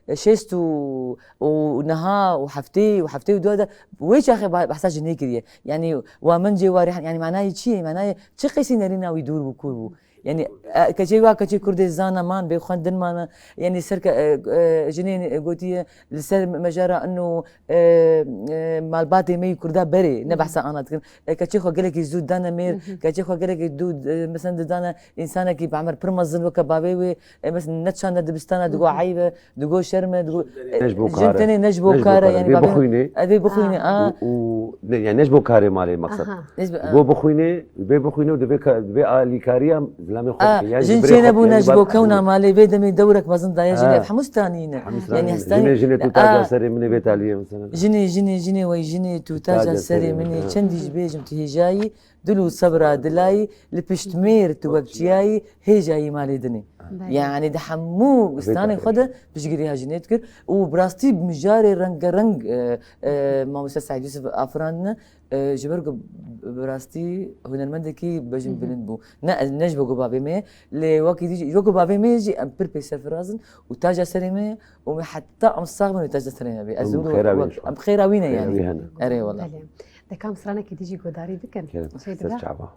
e, şêst û, û niha û heftê û heftê û du de wê çaxê ba-, behsa jinê kiriye. Yanî wa min cê warê, yanî manayê çi ye? Manayê çi qeysî nerîna wî dûr bû, kûr bû? Yanî, e, keçê wa keçê Kurdê zana man, bê xwendin mana. Yanî ser ke-, e, e, jinê, e, gotiye li ser mejara ino, e, e, malbatê me yî Kurda berê, ne Hı. behsa ana dikin. E, keçê xwe gelekî zû dane mêr, Hı hı. keçê xwe gelekî dû, e, mesela didane însanekî bi emir pir mezin weke bavê wê, e, mesela neçande dibistana, digo Hı hı. eyb e, digo şerm e, digo, e, Ne ji bo jin kar e. tenê ne ji bo Ne ji bo kar e, kar e. yanî Bê bavê bixwîne. Ev ê bixwîne, A. a. Û, û, ne, yani ne ji bo karê malê meqsed. Aha. Ne ji bo, a. Û, û, ne, yani ne ji bo karê malê meqsed. Bê bixwîne û divê ka-, divê alîkariya zilamê xwe A, bike, yani jin bar çênebûne ji bo bixwîne. kewna malê, vê demê dewrek mezin daye jinê Ha. ev hemû stranî ne. Hemû stranî Yani ne. hestayî Jinê, jinê tu taca A. serê min ê vê taliyê mesela. Jinê, jinê, jinê wey jinê tu Tu taca taca serê serê min min, ê. ha. Çendî ji bêjim tu hêjayî, dil û sebra dilayî, li pişt mêr tu wek çiyayî, hêjayî malê dinê. Belê. Yani di hemû stranê xwe de piştgiriya jinê dikir û bi rastî mijarê rengereng, e, e, mamoste Seîd Yûsif afirandine, e, ji ber ku bi rastî hunermendekî bejin Hı hı. bilind bû. Ne, ne ji bo ku bavê me ye, lê wekî dî, ji bo ku bavê me ye jî em pir pê serfiraz in û taca serê me ye û me heta em sax bin wê taca serê me bê. Ez Em wilo xêra wî wek, inşallah. em xêra wî ne Xêra yani. wî hene. Erê wela. Belê. Deka em stranekî dî jî guhdarî bikin. Kerem, Çê ser dibe? çava.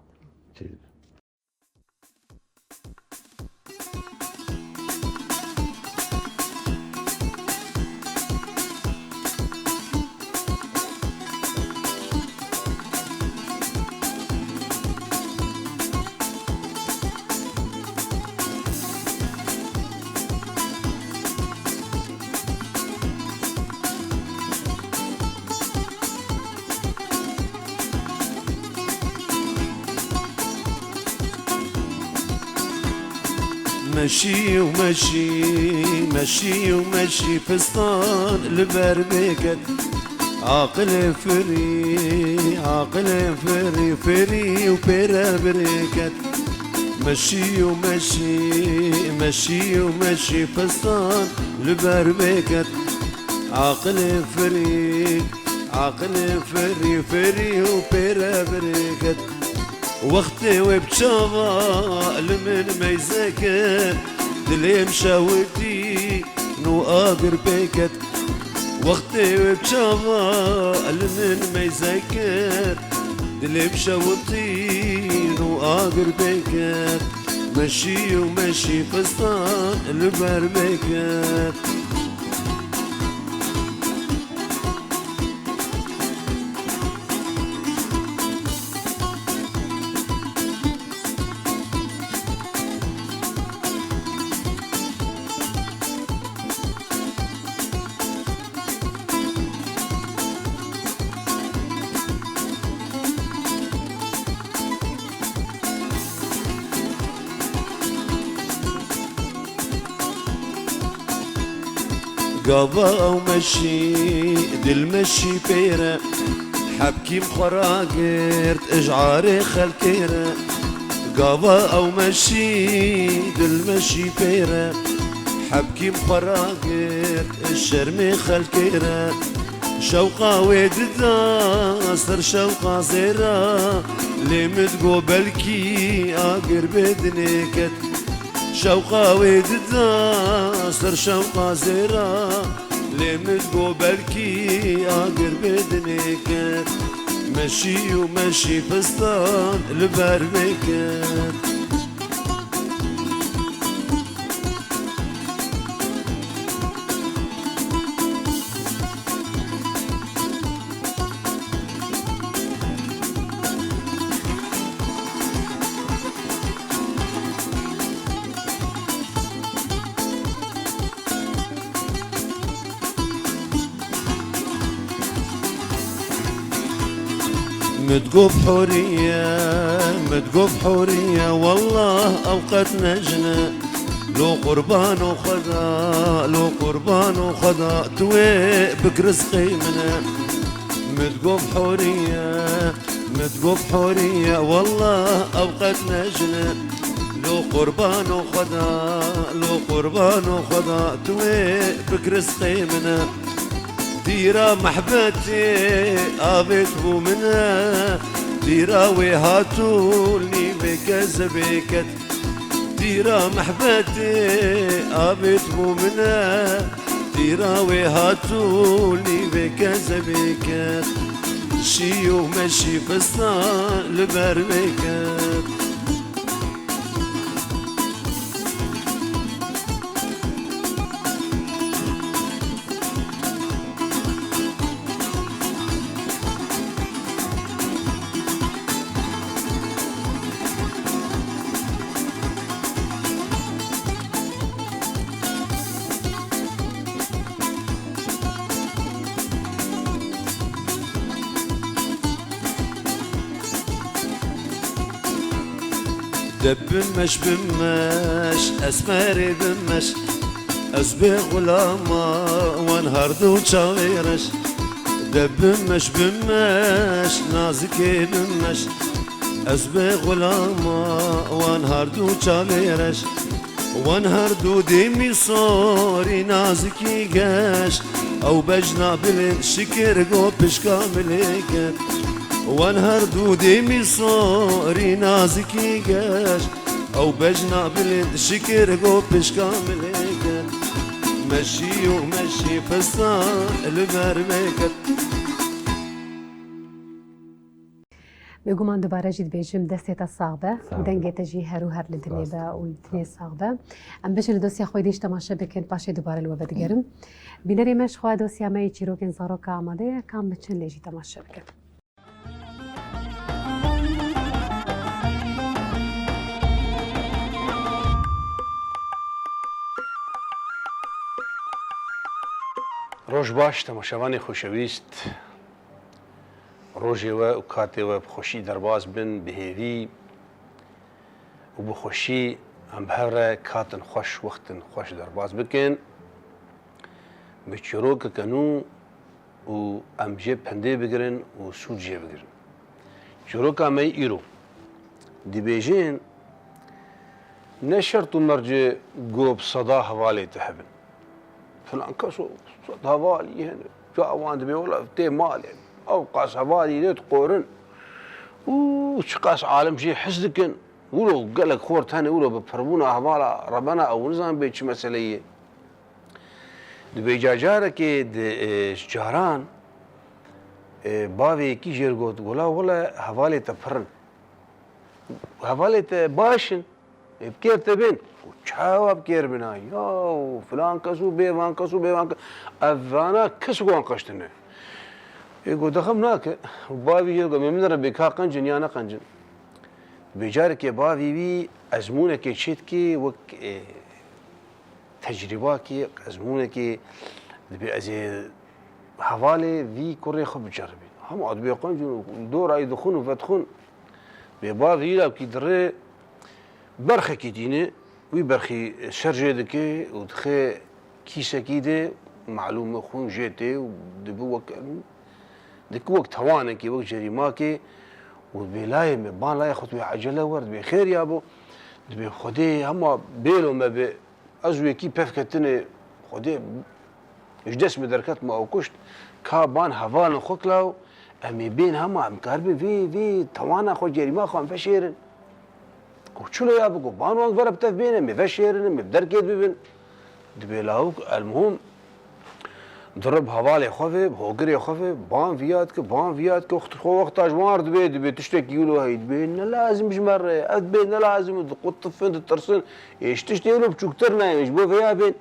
Çê dibe. Meşî û meşî, meşî û meşî, pistan li ber bêket. Aqilê firî, aqilê firî, firî û pêre birêket. Meşî û meşî, meşî û meşî, pistan li ber bêket. Aqilê firî, aqilê firî, firî û pêre birêket. Wextê wê bi çava li min meyze kir, dilê min şewitîn û agir pê ket. Wextê wê bi çava li min meyze kir, dilê min şewitîn û agir pê ket. Meşî û meşî, pistan li ber bêket. Gava ew meşî, dilmeşî pêre, hebkî min xwe ragirt, ji arê xelkê re. Gava ew meşî, dilmeşî pêre, hebkî min xwe ragirt, ji şermê xelkê re. Şewqa wê dida ser şewqa zêra, lê min digot belkî agir bê dinê ket. Şewqa wê dida ser şewqa zêra, lê min digot belkî agir bê dinê ket. Meşî û meşî, pistan li ber bêket. Min digot bi horiye, min digot bi horiye, wallah ew qet ne jin e. Lo qurbano Xweda, lo qurbano Xweda, tu wê bik rizqê min e. Min digot bi horiye, min digot bi horiye, wallah ew qet ne jin e. Lo qurbano Xweda, lo qurbano Xweda, tu wê bik rizqê min e. Tîra mehbetê avêt bû min e, tîra wê hatû li nîvê kezebê ket. Tîra mehbetê avêt bû min e, tîra wê hatû li nîvê kezebê ket. Şî û meşî pistan li ber wê ket. De bimeş, bimeş, esmerê bimeş, ez bê xulama wan herdu çavê reş. De bimeş, bimeş, nazikê bimeş, ez bê xulama wan herdu çavê reş. Wan herdu dêmî sorî nazikî geş, ew bejna bilind şikir go pişka milê ket. Wan herdu dêmî sorî nazikî geş, ew bejna bilind şikir go pişka milê ket. Meşî û meşî pistan li ber wê ket. Bêguman dubare jî dibêjim destê te sax be. Sağ ol. Dengê te jî her û her li dinê be û li dinê sax be. Em bişin li dosya xwe dîş temaşe bikin, paşê dubare li we vedigerim. Bînerê me ji xwe dosya me yê çîrokên zaroka amade ye, kam biçin lê jî temaşe bikin. Roj baş, temaşevanê xoşewîst. Rojê we û katê we bi xweşî derbas bin, bi hêvî û bi xweşî em bi hev re katin xweş, wextin xweş derbas bikin. Bi çîrokeke nû û em jê pendê bigirin û sûd jê bigirin. Çîroka me yê îro dibêjin, ne şert û merc e ku bi seda hevalê te hebin. Filan kes o sed hevalî hene. Ca wan dibê wela tê malê. Ew qas hevalî lê dixorin. Û çiqas alim jê hez dikin. Wilo gelek xort hene, wilo bi pirbûna hevala rebena ew nizan bê çi meseleyê. Dibê ca carekê di, e, ji caran, e, bavê yekî jê re got, wela wele hevalê te pir in. Hevalê te baş in. Ê bi kêr te bên. Û çawa bi kêr bina? Yaw, filan kes û bê van kes û bê van kes. Ev vana kes wan qeştine. Ê got, dexem nake. Û bavî jê got, min re bê ka qencin ya ne qencin. Bê carekê bavî wî ezmûnekê çêdikê wek, e, tecrîbakê, ezmûnekê dibê ez ê hevalê vî kurê xwe biceribî. Hema dibê qencin û dorayî dixwin û vedixwin. Bê bavî îlawkî dirê berxekî dîne, wî berxî şerjê dike û dixe kîsekî de, malûm e xwîn jê tê û dibi wek, dike wek tewanekê, wek cerîmakê û dibê layê me, ban layê xwe dibê ecele wer, dibê xêr ya bo, dibê Xwedê hema bêlo me be, ez û yekî pevketine, Xwedê ji dest me derket, me ew kuşt, ka ban hevalin xwe kilaw, em ê bên hema, em karibin vê, vê tewana xwe, cerîma xwe em veşêrin. Ku çilo ya biko, ban wan vera bi tev bên, em ê veşêrin, em ê bi derkêt bibin. Dibê lawik, elmuhim, diri bi hevalê xwe ve, bi hogirê xwe ve, ban viya dike, ban viya dike, wexta ji wan re dibê, dibê tiştekî wilo heyî, dibê ne lazim ji me re, ev dibê ne lazim, diqutifin, ditirsin, ê ji tiştê wilo biçûktir nayên, ji bo vêya bên.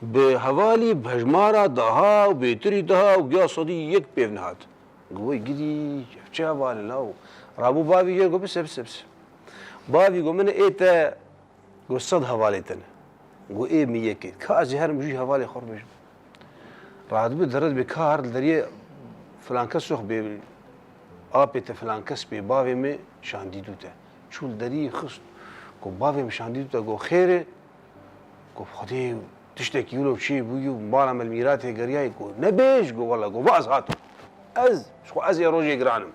Bi hevalî bi hejmara daha û bêtirî daha û giya sedî yek pêv nehat. Got, wey gidî, ev çi heval e law? Rabû bavî jê got, bise, bise, bise. Bavî got, min ê te, got, sed hevalê te ne. Got, ê min yek e. Ka ez ê herim jû hevalê xwe re bêjim. Radibi dere dibê ka her li deriyê filan kes sox bê, apê te filan kes bê, bavê min şandî dû te. Çû li derî xist. Got, bavê min şandî dû te, got, xêr e. Got, Xwedê, tiştekî wilo çêbûyî û mala me li mîratê geriyayî, got, nebêj, got, wela, got, va ez hatim. Ez, ji xwe ez ê rojê giran im.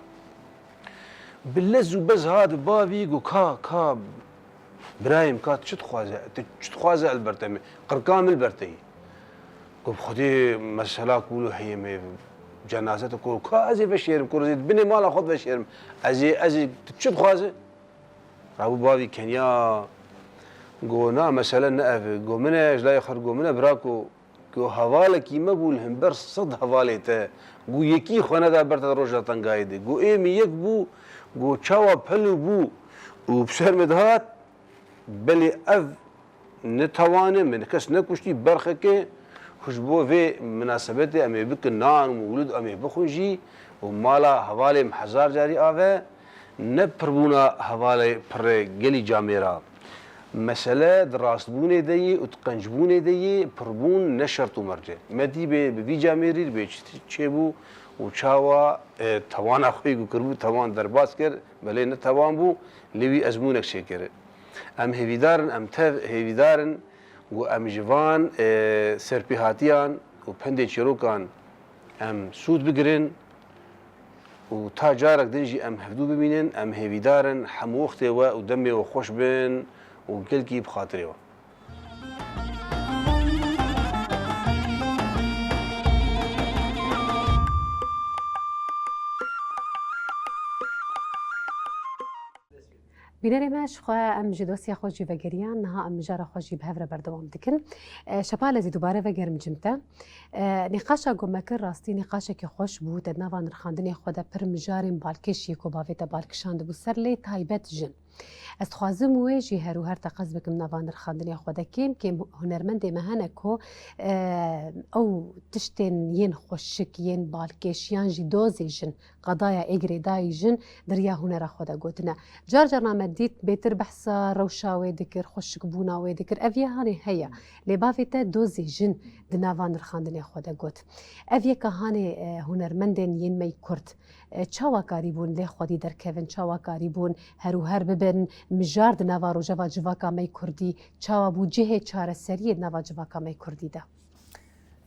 Bi lez û bez hat bavî, got, ka, ka, birayê min, ka tu çi dixwaze, tu çi dixwaze ez li ber te me, qirka min li ber te yî. Got, Xwedê, mesela ku wilo heye me, cenaze te, got, ka ez ê veşêrim, got, ez ê di binê mala xwe de veşêrim. Ez ê, ez ê, tu çi dixwaze? Rabû bavî keniya, go, na, mesele ne ev e. Go, min e, ji layê xwe re go, min e, birako, go, hevalekî me bû li hember sed hevalê te. Go, yekî xwe neda ber te di roja tengayê de. Go, ê min yek bû, go, çawa pelû bû û bi ser me dihat, belê ev ne tewan e, me kes nekuştî, berxeke ku ji bo vê minasebetê em ê bikin nan û mewlid em ê bixwin jî û mala hevalê min hezar carî ave, ne pirbûna hevalê pir e gelî camêra. Mesele di rastbûnê de yê û di qencbûnê de yê, pirbûn ne şert û merc e. Me dî bê bi vî camêrî dibê çi çêbû û çawa, e, tewana xwe yê ku kiribû tewan derbas kir, belê ne tewan bû, lê wî ezmûnek çêkir. Em hêvîdar in, em tev hêvîdar in ku em ji van, e, serpêhatiyan û pendê çîrokan em sûd bigirin û ta carek din jî em hevdû bimînin. Em hêvîdar in hemû wextê we û demê we xweş bin û gelkî bi xatirê we. Bînerê me, ji xwe em ji dosya xwe jî vegeriyan, niha em mijara xwe jî bi hev re berdewam dikin. E, Şepal, ez ê dubare vegerim cem te. E, nîqaşa ku me kir rastî nîqaşekî xweş bû, te di nava nirxandinê xwe de pir mijarên balkêş yê ku bavê te bal kişandibû ser lê taybet jin. Ez dixwazim wê jî her û her teqez bikim nava nirxandinê xwe de. Kêm kêm hunermendê me hene ku, e, ew tiştên yên xweşik, yên balkêş yan jî dozê jin, qedaya ê girêdayî jin di riya hunera xwe de gotine. Car carna me dît bêtir behsa rewşa wê dikir, xweşikbûna wê dikir. Ev yê hanê heye. Lê bavê te dozê jin di nava nirxandinê xwe de got. Ev yeka hanê, e, hunermendên yên me yî Kurd, e, çawa karîbûn lê xwedî derkevin, çawa karîbûn her û her bibin mijar di nava rojeva civaka me yî Kurdî, çawa bû cihê çareseriyê di nava civaka me yî Kurdî de?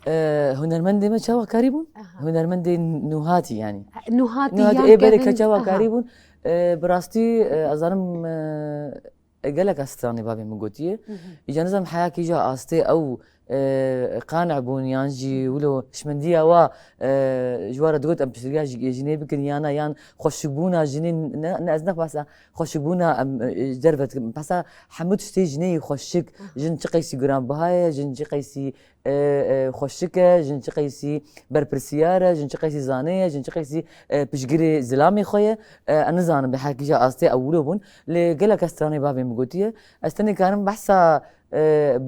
E, hunermendê me çawa karîbûn? Aha. Hunermendê nûhatî yanî. Nûhatî Nûhatî yan ê berê ke kevin, çawa aha. karîbûn? E, bi rastî, e, ez zanim, e, gelek ez stranê bavê min gotiye. Mhm. Îca nizam heya kîja astê ew, e, qane bûn yan jî wilo hişmendiya wa, e, ji wa re digot em piştgiriya ji, jinê bikin yana yan xweşikbûna jinê ne, ne, ez ne behsa xweşikbûna em, e, ji derve dikim. Behsa hemû tiştê jinê yî xweşik, Aha. jin çi qeysî giranbiha ye, jin çi qeysî, e, e, xweşik e, jin çi qeysî berpirsiyar e, jin çi qeysî zanê ye, jin çi qeysî, e, piştgirê zilamê xwe ye. E, ez nizanim bi heya kîja astê ew wilo bûn. Lê gelek ez stranê bavê min gotiye. Ez tenê karim behsa, e,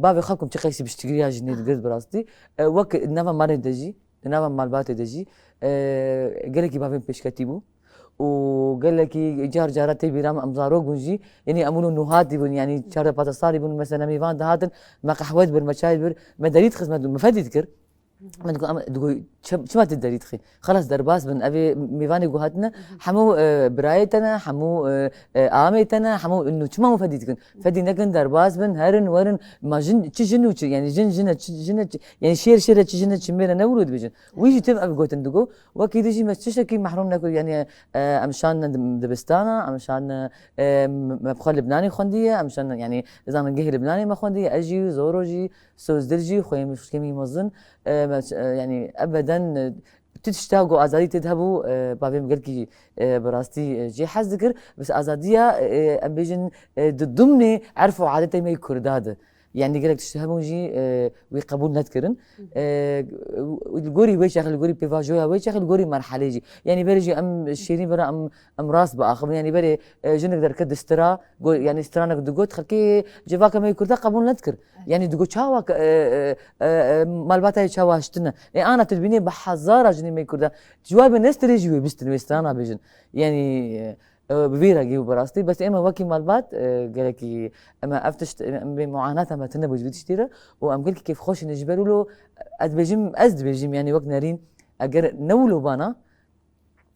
bavê xwe bikim çi qeysî piştgiriya jinê digir bi rastî. E, wek nava malê de jî, di nava malbatê de jî, e, gelekî bavê min pêşketî bû. Û gelekî car cara tê bîra min em zarok bûn jî, yanî em wilo nûhatî bûn, yanî çardeh pazdeh salî bûn, mesela em ê van dihatin, me qehwe dibir, me çay dibir, me derî dixist, me, me fedî dikir. Me digot, em, digot, çi, çima tu derî dixî? Xelas derbas bin, ev ê mêvanê ku hatine, hemû, e, birayê te ne, hemû, e, e, amê te ne, hemû inu çima hûn fedî dikin? Fedî nekin, derbas bin, herin, werin, ma jin, çi jin û çi, yanî jin, jin e, çi, jin e, çi, yanî şêr, şêr e, çi jin e, çi mêr e, ne wilo dibêjin? Wî jî tim ev gotin digot, wekî dî jî me tiştekî mehrûm nekir, yanî, e, em şandine di-, dibistana, em şandine, e, me bi xwe Libnanê xwendiye, em şandine, yanî, zanin gehê Libnanê me xwendiye, ez jî, Zoro jî, Sozdil jî, xweyê min, xwişkê min mezin, e, me, e, yanî ebeden, e, tu tişta ku azadî tê de hebû, e, bavê min gelkî, e, bi rastî, e, jê hez dikir. Bes azadiya, e, em bêjin, e, di dimnê erf û adetê me yê Kurda de. Yanî gelek tişt hebûn jî, e, wî qebûl nedikirin. E, li gorî wê çaxê, li gorî pêvajoya wê çaxê, li gorî merhelê jî. Yanî berê jî em şêrîn bera em, em rast biaxivin. Yanî berê, e, jinik derket distira, go-, yanî stranek digot, xelkê civaka me yê Kurda qebûl nedikir. Yanî digot çawa ke, e, e, e, e, malbata yê çawa hiştine. Ê ana tu dibînê bi hezara jinê me yê Kurda. Ji wa be nestirê jî wê bistin, wê strana bêjin. Yanî, e, e, bi vî rengî û bi rastî. Bes ême wekî malbat, e, gelekî em ev tişt, em bê muanata me tune bû ji vî tiştî re û em gelkî kêfxweş in ji ber wilo, ez dibêjim, ez dibêjim, yanî wek nerîn, eger ne wilo bana,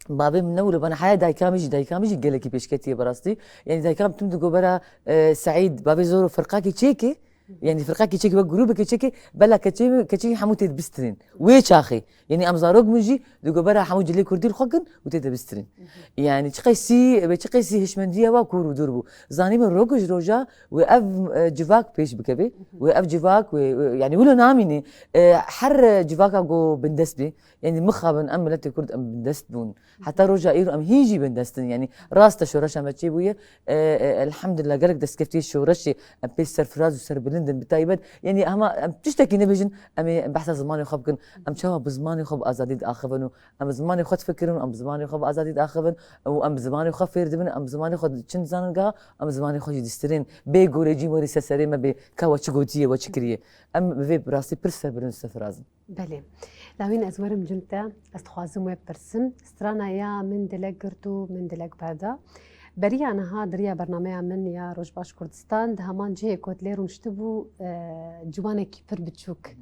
bavê min ne wilo bana, heya dayika min jî, dayika min jî gelekî pêşketî ye bi rastî. Yanî dayika min tim digot bera, e, Seîd, bavê Zoro firqakî çêkê, yanî firqakî çêkê wek grûbekê çêkê, bela keçê, keçê hemû tê dibistirên. Wê çaxê. Yanî em zarok min jî digot bera hemû cilê kurdî li xwe kin û tê dibistirên. Yanî çi qeysî, be çi qeysî hişmendiya wa kûr û dûr bû. Zanî min rok ji roja wê ev, e, civak pêş bikeve. Wê ev civak, wê, wê, yanî wilo namîne. E, her civaka ku bindest bê, yanî mixabin em miletê Kurd em bindest bûn. Heta roja îro em hîn jî bindest in. Yanî rast e şoreşa me çêbûye. E, e, elhamdulillah gelek destkeftiyê şoreşê em pê serfiraz û serbilind in. Bi taybet, yanî hema em tiştekî nebêjin, em ê behsa zimanê xwe bikin. Em çawa bi zimanê xwe bi azadî diaxivin û em bi zimanê xwe difikirin û em bi zimanê xwe bi azadî diaxivin û em bi zimanê xwe fêr dibin, em bi zimanê xwe diçin zanîngeha, em bi zimanê xwe jî distirên. Bê gorê cî werî ser serê me bê ka we çi gotiye, we çi kiriye. Em bi vê bi rastî pir serbilind û serfiraz in. Belê. Lawîn, ez werim cem te, ez dixwazim wê bipirsim. Strana ya Min dilek girt û min dilek berda. Beriya niha di riya bernameya min ya Rojbaş Kurdistan, di heman cihê ku tu lê rûniştibû, e, ciwanekî pir biçûk,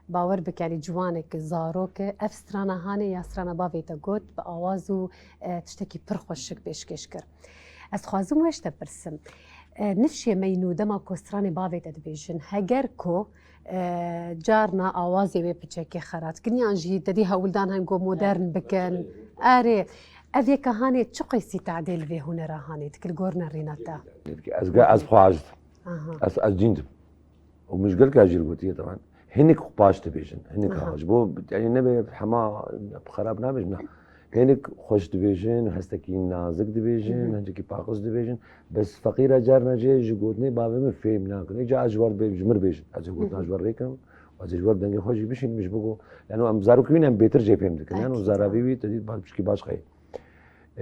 bawer bike, yanî ciwanek, zarok, ev strana hanê ya strana bavê te got, bi awaz û, e, tiştekî pir xweşik pêşkêş kir. Ez dixwazim wê ji te bipirsim. E, nifşê me yî nû dema ku stranê bavê te dibêjin, heger ku, e, carna awazê wê piçekê xerat kin, yan jî te dî hewldan hene ku modern bikin. Erê, ev yeka hanê çi qeysî tadê li vê hunera hanê dike li gor nerîna te? Ez ge-, ez xwe aciz. Aha. Ez, ez dîn dim. Û min ji gelka jî gotiye teban. Hinik xwe paş dibêjin. Hinik Aha. ha. Ji bo, yanî nebe hema xerab nabêjin. Na. Hinek xweş dibêjin, hestekî nazik dibêjin, Hı hı. hincekî paqij dibêjin. Bes feqîra carna jê ji gotinê bavê min fêm nakin. Îca ez ji wer bê-, ji mir bêjin. Ez ê gotina Hı hı. ji wer rêkim. Ez ê ji wer dengê xwe jî bişînim, ji bo ku, yani, em zarokî wî ne, em bêtir jê fêm dikin. Yani, o Ekîd, zarabî ha. wî te dî ba-, pişkî baş xeyê.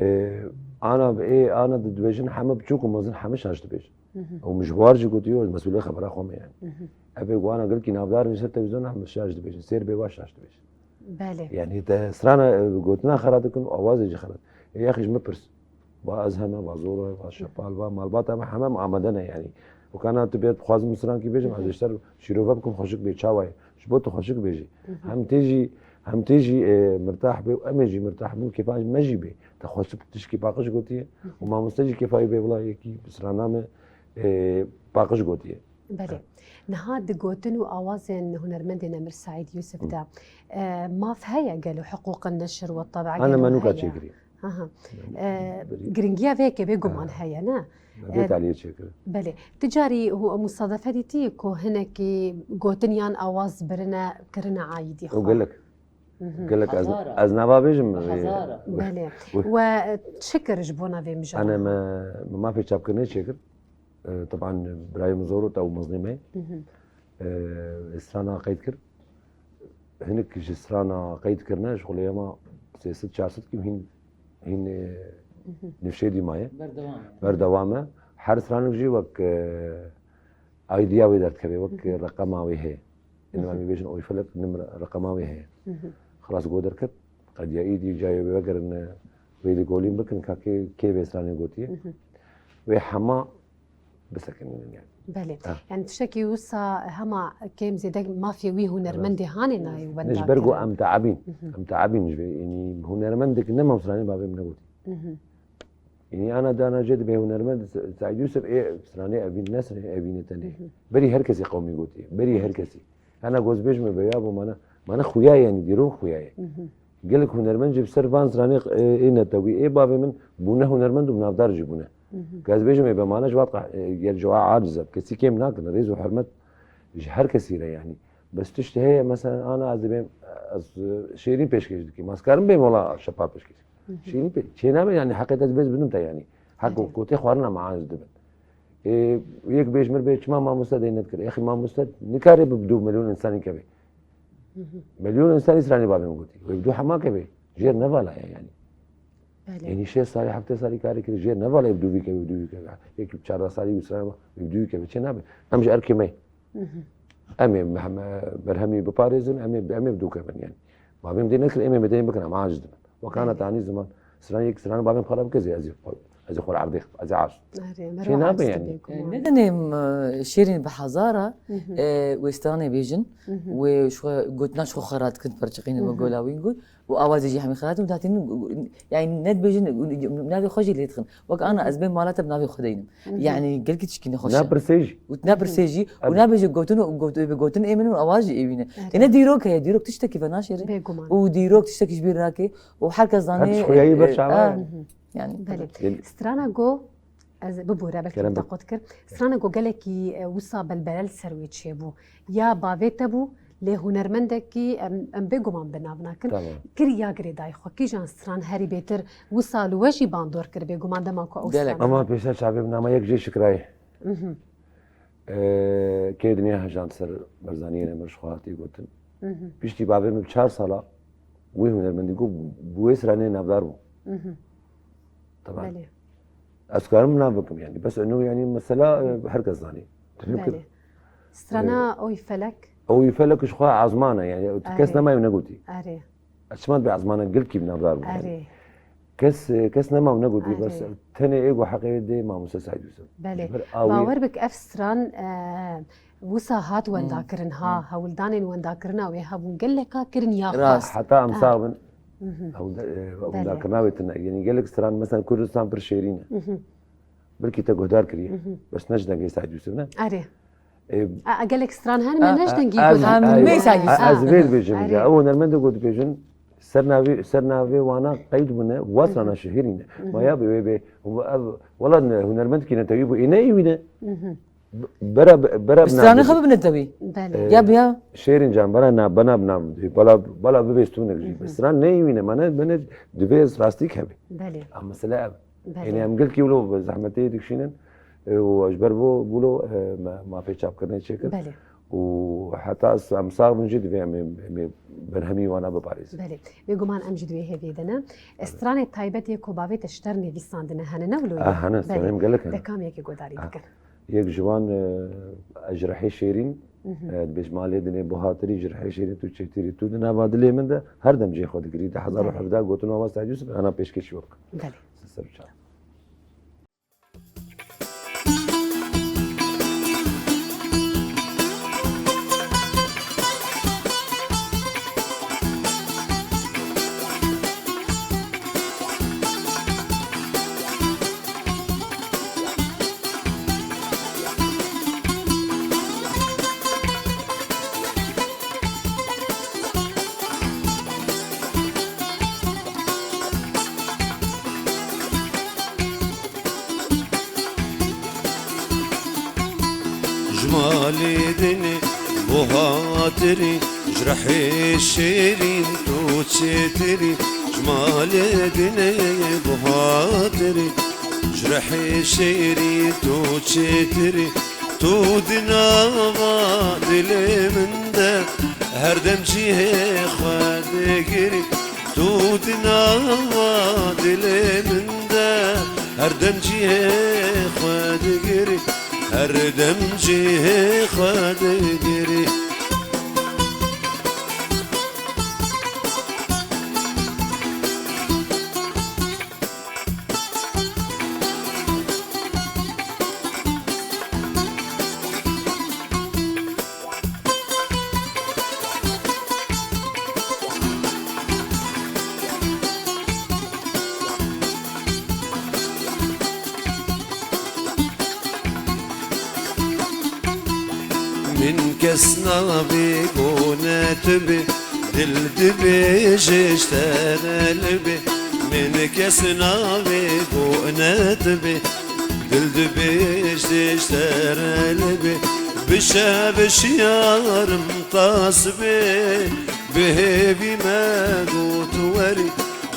Ee, ana, ê, ana di-, dibêjin heme biçûk û mezin heme şaş dibêjin. Hı hı. Ew min ji war jî gotiye, mesûlê xebera xwe me yani. Hı hı. Ev ê ku ana gelkî navdar in ser televîzyon heme şaş dibêjin. Sêr bê wa şaş dibêjin. Belê. Yani te strana, e, gotina xera dikin, awazê jî xera. E, yaxî ji min pirs. Va ez heme, va Zoro, va Şepal, va malbata me heme amade ne yani. Wekana tu bê dixwazim strankî bêjim, ez ê ji te re şîrove bikim, xweşik bê, çawa ye? Ji bo tu xweşik bêjî. Hı hı. Hem tê jî, hem tê jî, e, mirtah bê û em ê jî mirtah bin, kêfa me jî bê. Te xweşik tişkî paqij gotiye. Hı hı. Û mamoste jî kêfa wî bê, wila yekî strana me, e, paqij gotiye. Belê. Niha di gotin û awazên hunermendê Nemir Seîd Yûsif Hı. de, e, maf heye gelo hiqûqin neşir we tebegê Ana me nûka heye? çêkirî. Aha. E, Berî- giringiya vê yekê bê guman Ha. heye, ne? Vê E, taliyê çêkir. Belê. Ti carî hu-, musadefe dîtî ku hinekî gotin yan awaz birine kirine aîdî Ew xwe? gelek. Mhm. Gelek ez, Hazara. ez nava bêjim. Hazara. Belê. We çi kir ji bona vê mijara? Ana me, me mafê çapkirinê çêkir. E, teban birayê min Zoro te û mezinê me. Mhm. E, strana qeyd kir. Hinek ji strana qeyd kirine, ji xwe lê hema sê sed çar sed kim hîn, hîn, e, Mhm. nifşê dî maye. Berdewam e. Berdewam e. Her stranek jî wek, e, idea wê derdikeve, wek Mhm. reqema wê heye. Ênima Mhm. em ê bêjin oy felek nim re-, reqema wê heye. Mhm. Xilas go derket, qediya îdî cayê wê vegerin, e, wê lêkolîn bikin, ka kê, kê vê stranê gotiye. Mhm. Wê hema bisekinînin yani. Belê. Ha. Yani tiştekî wisa hema kêm zêde mafê wî hunermendê hanê nayê Ne ji ber ku wendakirine. em teebîn. Mhm. Em teebîn ji vê, yani hunermendek nema stranê bavê min negotî. Mhm. Yani ana dana jê dibe hunermend Se-, Seîd Yûsif ê stranê evîn nesrê evînê tenê. Mhm. Berî her kesî qewmî gotiye. Berî her kesî. Ana gozbêj me be ya bo mana, mana xuya yani dîro xuya ye. Mhm. Gelek hunermend jî bi ser van stranê, e, ê netewî, ê bavê min bûne hunermend û navdar jî bûne. Mhm. Ke ez bêjim ê be mana ji vat qa-, e, gel ji wa aciz e. Kesî kêm nakin, rêz û hurmet ji her kesî re yani. Bes tişt heye, mesela, ana ez dibêm, ez, e, şêrîn pêşkêş dikêm. Ez karim bêm wela şepa pêşkêş. Mhm. Şêrîn pê-, çênabe yani, heqê te dibêz bidim te yani. Heq Erê. ku tê xwarina me aciz dibin. E, yek bêj mir bê, çima mamoste deynê dikir? Yaxî mamoste nikare bi du milyon insanî keve. Mhm. Milyon insanî stranê bavê min gotî. Wê bi du hema keve. Jêr nevala ye yani. Belê. Yani şêst salî, heftê salî karê kir, jêr nevala ye bi du vî keve, bi du vî keve. Yek çardeh salî wî stranê ba, wê bi du vî keve. Çênabe. Em ji erkê me. Mhm. Em ê mehme-, berhemî biparêzin, em ê, em ê bi dû kevin yani. Bavê min dê nekir, em ê me dê bikin, em aciz dibin. Wekana Belê. tanî ziman, stran yek stran bavê min xwe re bike zê, ez ê xwe, ez ê xwe re erdê, ez ê aciz. Erê, Şey mero nabe aciz yani. dibe E, guman. Ne dinêm, e, şêrîn bi hezara, Mhm. e, wê stranê bêjin, Mhm. wê ji xwe gotina ji xwe xerat kin, perçiqînin we Mhm. gola wî got. û awazê jî hemî xelat in û datînin, yani ne dibêjin, navê xwe jî lê dixin. Wek ana ez bêm mala te bi navê xwe deynim. Mhm. Yani gelkî tişkî nexweş e. Napirsê jî. Û napirsê jî, û Em- nabêje gotin û got-, ê gotin ê min û awaz jî ê wî ne. Erê. Ê ne dîrok heye, dîrok tiştekî venaşêre. Bêguman. Û dîrok tiştekî ji bîr nake. Û her kes zanê, Her tişt xuyayî e, ber e, çawa a, ye. Mhm. yani. Belê. Gel- Strana go, ez bibûre, belkî Kerem te bib- qut kir. Strana go gelekî, e, wisa belbelel ser wê çêbû. Ya bavê te bû, lê hunermendekî em, em bêguman bi nav nakin. Tamam. Kir ya girêdayî xwe, kîjan stran herî bêtir wisa li we jî bandor kir bêguman dema ku ew Gelek. stran Ama pêşer çavê bi nama yek jê şikirayê. Mhm. Ee, kê dinya hejand ser Barzaniyê ne min ji xwe hatî gotin. Mhm. Piştî bavê min çar sala wê hunermendî ku bi wê stranê navdar bû. Mhm. Tamam. Belê. Ez karim nav bikim yani. Bes eno yani mesela, e, her kes zanî. Belê. Strana Oy Felek? Oy Felek ji xwe ezman e yani. Kes Erê. nema ew negotî. Erê. Ez çima dibe ezman e, gelkî bi navdar bû yani. Erê. Kes, kes nema ew negotî, Erê. bes tenê ê ku heqê dê mamoste Seîd Yûsif. Belê. Ji ber awî Bawer bik ev stran, e, wisa hat wendakirin ha, Hmm. hewldanên wendakirina wê hebûn geleka kirin ya xwe. Rast. Heta em Ah. sax bin, Mhm. ew de, e, ew Belê. dakirina wê tune. Yanî gelek stran, mesela Kurdistan pir şêrîn e. Mhm. Belkî te guhdar kiriye. Mhm. Bes ne ji dengê Seîd Yûsif ne? Erê. E, A, a, gelek stran hene, A, me ne ji a, dengî a, guhdar a, kiriye. Hemî Seîd Yûsif. A, ez vê dibêjim Erê. ya. Ew hunermendê ku dibêjin, ser navê, ser navê wana qeyd bûne, wa strana Mhm. şihîrîne. Mhm. Ma ya bi wê bê, ev, wela ne, hunermendkî netewî bû, ê ne ê wî ne. Mhm. Bera, bera Stranê xwe bibine tevî. Belê. Ya biya. Şêrîn can, bera na, bena bi nam. Bala, bala bibê stûnek jî. Hı hı. Stran neyî wîne, mane, mane divê rastî kevî. Belê. Em mesele ev. Belê. Yanî em gelkî wilo bi zehmetê dikişînin, e, û ji ber bo, wilo, e, me, mafê çapkirinê çêkir. Belê. Û heta s-, em sax bin jî divê em ê, em ê berhemî wana biparêzin. Belê. Bêguman em jî di wê hêviyê de ne. Belê. Stranê taybet yê ku bavê te ji te re nivîsandine hene, ne wilo ye? Ah, hene, stranên gelek hene. Belê. De kam yekê guhdarî bikin? Yek ji wan, e, ez ji rihê şêrîn, Mhm. e, dibêjim, "Alê dinê buhatirî, ji rihê şêrîn tu çêtirî, tu di nava dilê min de her dem cihê xwe digirî." Di hezar û hevdeh gotin û Abbas Seyid Yusuf, hana pêşkêşî we bikim. Belê. Ser û çav. Ji malê dinê buhatirî, ji rihê şêrîn tu çêtirî. Ji malê dinê buhatirî, ji rihê şêrîn tu çêtirî. Tu di nava dilê min de her dem cihê xwe digirî. Tu di nava dilê min de her dem cihê xwe digirî. Her dem cihê xwe digirî. Min kes navê gone tu bê, dil dibêje ji te re li bê. Min kes navê gone tu bê, dil dibêje ji te re li bê. Bi şev şiyarim tas bê, bi hêvî me got werî.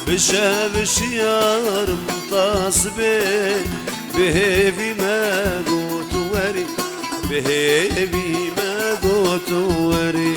Bi şev şiyarim tas bê, bi hêvî me got werî, bi hêvî me got werî.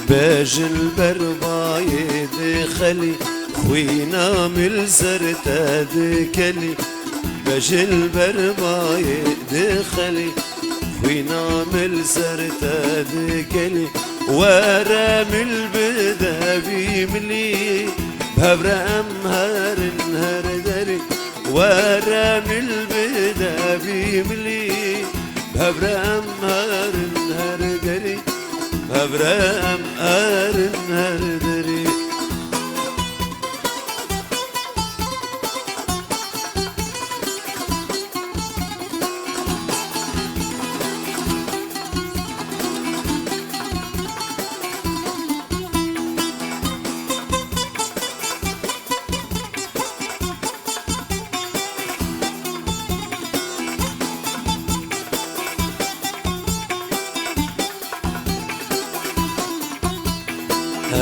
Bejin ber bayê dixelî, xwîna min li ser te dikelî. Bejin ber bayê dixelî, xwîna min li ser te dikelî. Were min bide vî milî, bi hev re em herin her derî. Were min bide vî milî, bi hev re em herin her derî. Bi hev re em herin her derî.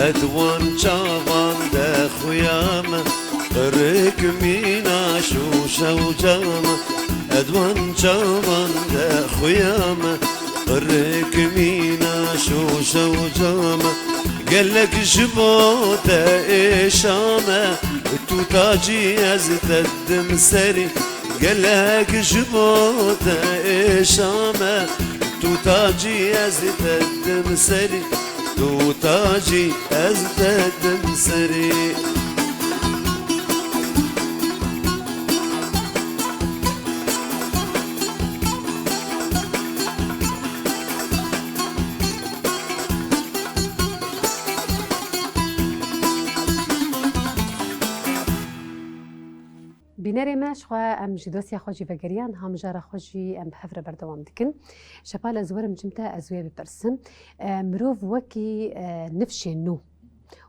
Ed wan çavan de xuya me, qirik mîna şûşe û cam e. Ed wan çavan de xuya me, qirik mîna şûşe û cam e. Gelek ji bo te êşa me, tu tacî ez te dim serî. Gelek ji bo te êşa me, tu tacî ez te dim serî. Tu tacî ez te dim serî. Bînerê me, ji xwe em ji dosya xwe jî vegeriyan, ha mijara xwe jî em bi hev re berdewam dikin. Şepal, ez werim cim te, ez wê bipirsim. E, mirov wekî, e, nifşên nû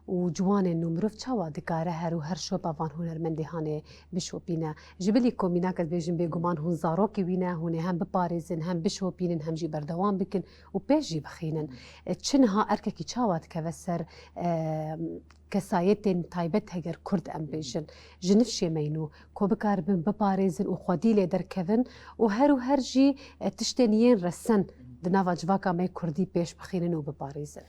û ciwanên nû mirov çawa dikare her û her şopa van hunermendê hanê bişopîne? Ji bilî ku mînak ez bêjim, bêguman hûn zarokî wî ne, hûn ê hem biparêzin, hem bişopînin, hem jî berdewam bikin û pêş jî bixînin. E, çi niha erkekî çawa dikeve ser, e, kesayetên taybet, heger Kurd em bêjin, ji nifşê me yî nû, ku bikaribin biparêzin û xwedî lê derkevin û her û her jî, e, tiştên yên resen di nava civaka me yê Kurdî pêş bixînin û biparêzin.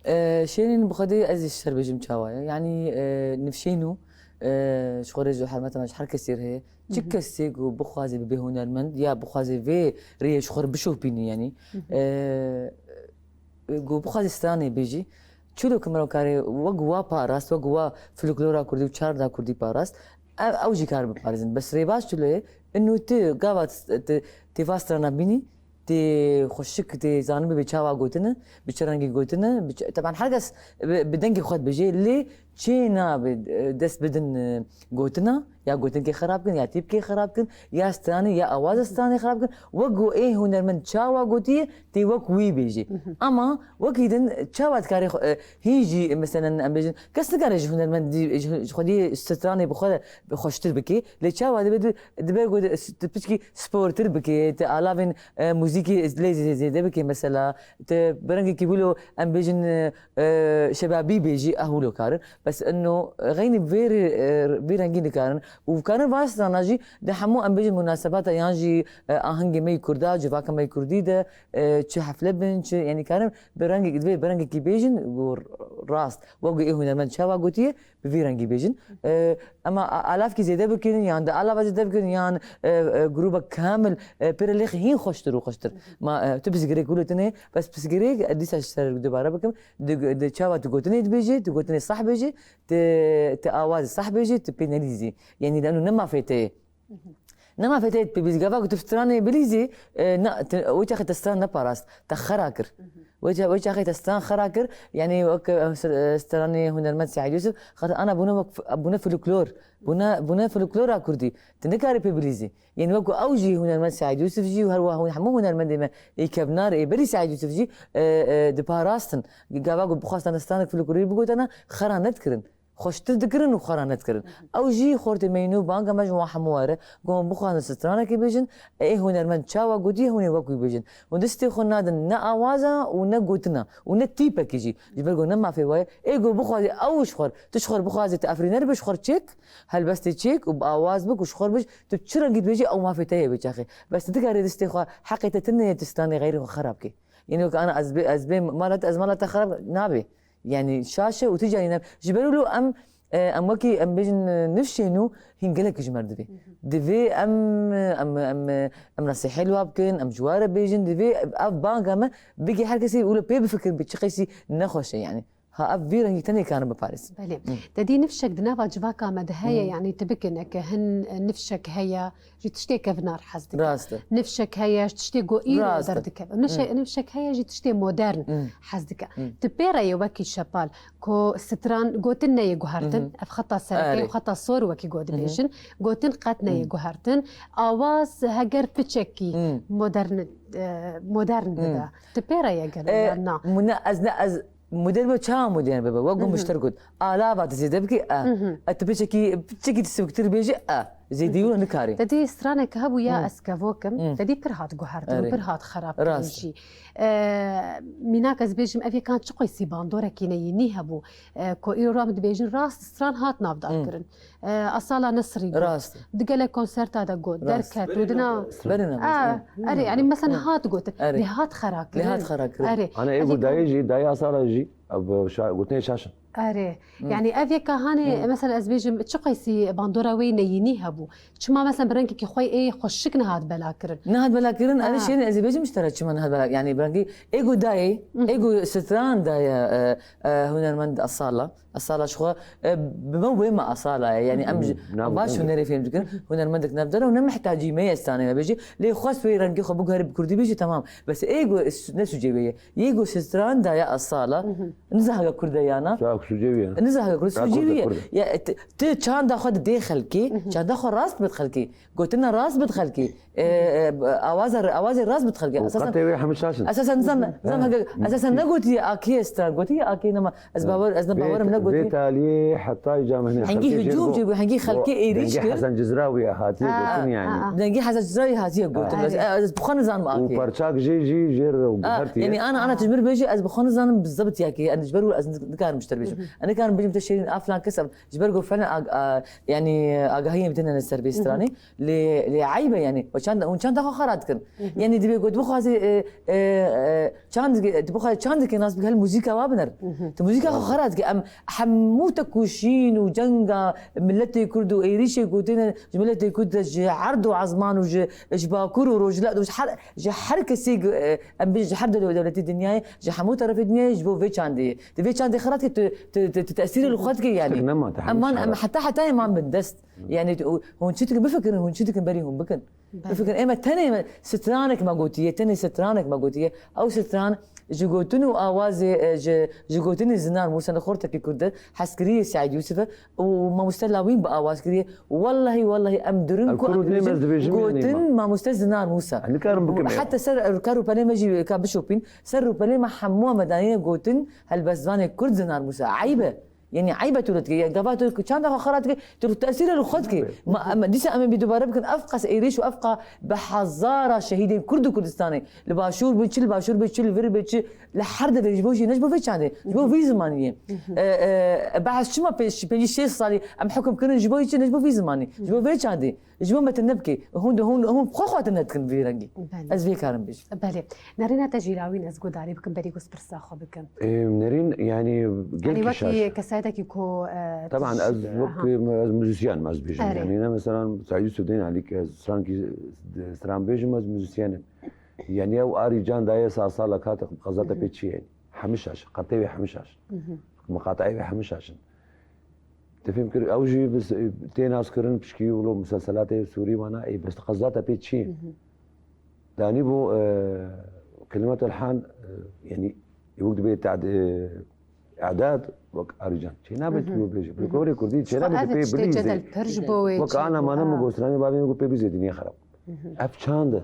E, Şêrîn, bi xwedê ez ê ji ser bêjim çawa ye. Yanî, e, nifşê nû, e, ji xwe rêz û hermeta me ji her kesê re heye. Çi kesê ku bixwaze bibe hunermend ya bixwaze vê rêyê ji xwe re bişopînî, yanî, e, ku bixwaze stranê bêjî, çilo ku mirov kare wek wa parast, wek wa folklora kurdî û çarda kurdî parast, ew, ew jî kar biparêzin. Bes rêbaz çilo ye, inu tu gava tu, tu, tu va strana bînî, tê xweşik, tê zanibî bi çawa gotine, bi çi rengî gotine, bi çi, teban her kes bi, bi dengê xwe dibêje, lê çê nabe, e, dest bidin, e, gotina, ya gotinkê xerab kin, ya tîpkê xerab kin, ya stranê, ya awaza stranê xerab kin. Wek ku ê hunermend çawa gotiye, tê wek wî bêjê. Ama wekî din çawa dikare xwe, e, hîn jî, meselen, em bêjin, kes nikare ji hunermendî, ji, ji xwedî stranê bi xwe de xweştir bike. Lê çawa dibe, dibe, dibe ku tu piçkî sportir bike, tu alavên, e, muzîkê lê zê-, zêde bike mesela, tu bi rengekî wilo, em bêjin, e, e, şebabî bêjî, ew wilo karin. Bes ino, e, xeynî vê rê, e, vê rengî nikarin. Û karin van strana jî di hemû, em bêjin, munasebata yan jî, e, ahengê me yî kurda, civaka me yî kurdî de, e, çi hefle bin, çi, yanî karin bi rengekî, divê bi rengekî bêjin, û rast. Wek ku ê hunermend çawa gotiye, bi vî rengî bêjin. E, ema a-, alavkî zêde bikin, yan di alava zêde bikin, yan, e, e, grûba kamil, e, pêre lêxî hîn xweştir û xweştir. Ma, e, tu pirsgirêk wilo tune, bes pirsgirêk, e, dîsa ji ser dubare bikim, di, di çawa tu gotinê dibêjî, tu gotinê sah bêjî, tu, tu awazê sah bêjî, tu pê nelîzî. Yanî lano ne mafê te ye. Ne mafê te ye tu pê bilîzî. Gava ku tu stranê bilîzî, e, na, tu, wê çaxê te stran neparast, te xera kir. Wê ça-, wê çaxê te stran xera kir, yanî wek, e, s-, e, stranê hunermend Seîd Yûsif, xatir ana bûne wek f-, bûne folklor, bûne, bûne folklora kurdî. Tu nikarî pê bilîzî. Yanî wek ku ew jî hunermend Seîd Yûsif jî û her wiha hûn hemû hunermendê me ê kevnar ê berî Seîd Yûsif jî, e, e, diparastin. Gava ku bixwastin stranek folklorî bigotana, xera nedikirin. Xweştir dikirin û xwe re nedikirin. Ew jî xortê me yî nû banga me ji wan hemû were, ku hûn bixwazin stranekê bêjin, ê hunermend çawa gotiye, hûn ê wek wî bêjin. Hûn destê xwe nadin ne awaza û ne gotina û ne tîpekî jî. Ji ber ku ne mafê we ye. Ê ku bixwaze ew ji xwe re, tu ji xwe re bixwaze tu efrîner be, ji xwe re çêk, helbestê çêk û bi awaz bik û ji xwe re bij, tu çi rengî dibêjî, ew mafê te ye wê çaxê. Bes tu dikarî destê xwe, heqê te tune ye, tu stranê xeyrê xwe xerab kê. Yanî wek ana ez bê, ez bê mala te, ez mala te xerab nabe. Yanî şaş e û tu carî ne. Ji ber wilo em, e, em wekî em bêjin, e, nifşên û hîn gelek ji me re divê. Divê em, em, em, em nesîhê li wa bikin, em ji wa re bêjin, divê ev banga me bigê her kesî wilo pê bifikir bi çi qeysî nexweş e yanî. Ha ev vî rengî tenê karin biparêzin. Belê. Te dî nifşek di nava civaka me de heye, yanî tu bikin eke hin nifşek heye, ji tiştê kevnar hez dike. Rast e. Nifşek heye, ji tiştê ku îro Rast e. derdikeve. Nifşe-, nifşek heye, ji tiştê modern hez dike. Tu pê re yê wekî Şepal, ku stran gotin neyê guhertin, ev xeta sereke Erê. û xeta sor wekî ku dibêjin, gotin qet neyê guhertin. Awaz heger piçekî modern, e, modern bibe. Tu pê re yê gelo E, yan na? mune-, ez ne, ez Modern be, çawa modern bibe? Wek ku mişter got, alava tu zêde bikî, e. E, tu piçekî, piçekî tu siviktir bêjî, e. Zêdî wilo nikarî. Te dî stranek hebû ya ez kevokim, te dî pir hat guhertin û Erê. pir hat xerabkirin Rast. jî. E, mînak ez bêjim, ev yekan çi qeysî bandorekî neyînî hebû, e, ku îro ra min dibêjin rast stran hat navdarkirin. E, Asala Nesrî got. Rast. Di gelek konserta de got. Rast. Derket, Berî û dina navdarkirin. Berî navdarkirin. A, erê, yanî mesela hat gotin. Erê. Lê hat xera kirin. Lê hat xera kirin. Erê. Ana ê Erê, got dayê jî, dayê Asala jî, ev şa-, gotinê şaş in. Erê. Hmm. Yanî ev yeka hanê, Hmm. mesela ez bêjim, çi qeysî bandora wê neyînî hebû. Çima mesela bi rengekî xwe ê xweşik nehat bela kirin. Nehat bela kirin, erê Ha. Şêrîn ez ê bêjim ji te re çima nehat bela, yanî bi rengî ê got dayê, Mhm. ê got stran daye, e, e, hunermend Asala. Asala ji xwe, e, bi me wê me Asala ye. Yanî em ji, Mhm. Nav baş dengê. hunerê fêm dikin. Mhm. Hunermendek navdar e û ne mihtacî me ye stranê me bêjî. Lê xwest wê rengê xwe biguherî bi kurdî bêjî, temam. Bes ê got s-, ne sûcê wê ye. Yê got stran daye Asala. Mhm. Niza hega Kurd e ya na? Sa Sûcê wî ye. Niza hega Kurd, Sûcê wî ye. Ya, t-, tu çanda xwe didê xelkê, çanda xwe rast bid xelkê. Gotina rast bid xelkê. E, e, awaza, awazê rast bid xelkê. Esasen qetê wê hemî şaş in. Esasen nizam, nizam hege, esasen negotiye akê stran, gotiye akê nema. Ez bawer, ez ne bawerim negotiye. Vê taliyê heta îca me hene. Hengî hicûm jê bû, hengî xelkê êrîş kir. Dengê Hesen Cizrawî hatiye gotin yani. Dengê Hesen Cizrawî hatiye gotin. Ez, ez bi xwe nizanim akê. Û parçak jê jî jê re guhertiye. Yani ana, ana tu ji min re bêjî, ez bi xwe nizanim bi zebt ya kê. Yani ji ber wî ez nikarim ji te re bêjim. Ez nikarim bêjim te şêrîn a filan kes, em, ji ber ku filan ag-, a, yani agahiyên bi têne ser bê stranê. Lê, lê eyb e yani. Û çanda, hûn çanda xwe xera dikin. Yani divê ku tu bixwazî, e, e, e, çandikê, tu bixwazî çandikê nas bikî, hel muzîka wa biner. Tu muzîka xwe xera dikî. Em hemû tekoşîn û cenga miletê Kurd û êrîşê ku têne ji miletê Kurd de ji erd û ezman û ji, ji Bakur û Rojhilat û ji her, ji her kesê, e, em bê ji her dew-, dewletê dinyayê, ji hemû terefê dinyayê ji bo vê çandê ye. Tu vê çandê xera dikî, tu, tu, tu, tu tesîrê li xwe dikî yani. Tiştek nema, te hemû em man, em heta, heta ê man bin dest. Yani, tu, hûn çi dikin, bifikirin, hûn çi dikin, berî hûn bikin. Belê. Bifikirin, ê me tenê me stranek me gotiye, tenê stranek me gotiye. Ew stran ji gotin û awazê, e, ji, ji gotinê Zinar Mûsa, xortekî Kurd e, hezkiriyê Seîd Yûsif e û mamoste Lawîn bi awaz kiriye. Wellehî, wellehî em dirin ku em dibêjin, gotin mamoste Zinar Mûsa. Ez nikarim bikim ya. Heta ser rû-, kar û pelê me jî ka bişopîn, ser rûpelê me hemû me daniye gotin, helbestvanê Kurd Zinar Mûsa. Eyb e. Yani eyb e tu dikî, yani gava tu çanda xwe xera dikî, tu tesîrê li xwe dikî. Ma, em, dîsa em ê bî dubare bikin, ev qas êrîş û ev qa bi hezara şehîdên Kurd û Kurdistanê. Li Başûr be çi, li Başûr be çi, li vir be çi, li her derê ji bo jî, ne ji bo vê çandê, ji bo vî zimanî ye. E, e, behs çima pênc, pêncî şêst salî em hukm kirin ji bo çi, ne ji bo vî zimanî, ji bo vê çandê. Ji bo me tune bike. Hûn, hûn, hûn xwe xwe tune dikin vî rengî. Belê. Ez vê karim bêjim. Belê. Nerîna te jî lawîn ez guhdarî bikim, berî ku ez pirsa xwe bikim. Ê, Nerîn, yani, gelkî şaş. Wekî kesayetekî ku, e, Teban, ez wek, aha, ez muzîsyen im, ez bêjim. Erê. Yani, ne mesela Seîd Yûsif Deyn Alî, ez strankî, stran bêjim, ez muzîsyen im. Yani, ew arî can daye sa sala kate qezate pê çi yani. Hemî şaş, qetê wê hemî şaş. Miqateyê wê hemî şaş in. Te fêm kir, ew jî bi s-, tê naskirin pişkî wilo muselselatê Sûrî wana, ê bes qezata pê çi? Danî bû, e, kelimet elhan, e, yani, ê wek dibê te'd-, e, e'dad wek Arîcan. Çê nabe tu bêjî. Folklorê Kurdî çê nabe tu pê bilîzê. Wek ana mane min got, stranê bavê min got pê bîzê dinyê xerab. Ev çand e.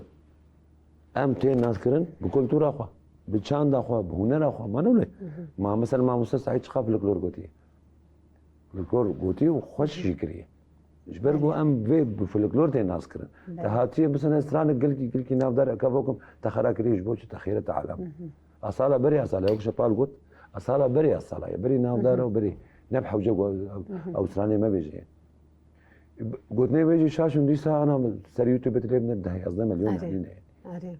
Em tê naskirin bi kultura xwe, bi çanda xwe, bi hunera xwe. Ma ne wile? Ma mesela mamoste Seîd çiqa folklor gotiye. Folklor gotiye û xweş jî kiriye. Ji ber ku em vê bi folklor tê naskirin. Te hatiye mesela stranek gelkî, gelkî navdar eka vokim te xera kiriye ji bo çi te xêre te alem. A sala berê a sala, wek Şepal got, a sala berê a sala ye. Berî navdar e û berî ne bi hewce ku ew stranê me bêje. Gotinê wê jî şaş in dîsa ana ser YouTube tu lê bine deh yazdeh milyon anîne. Erê.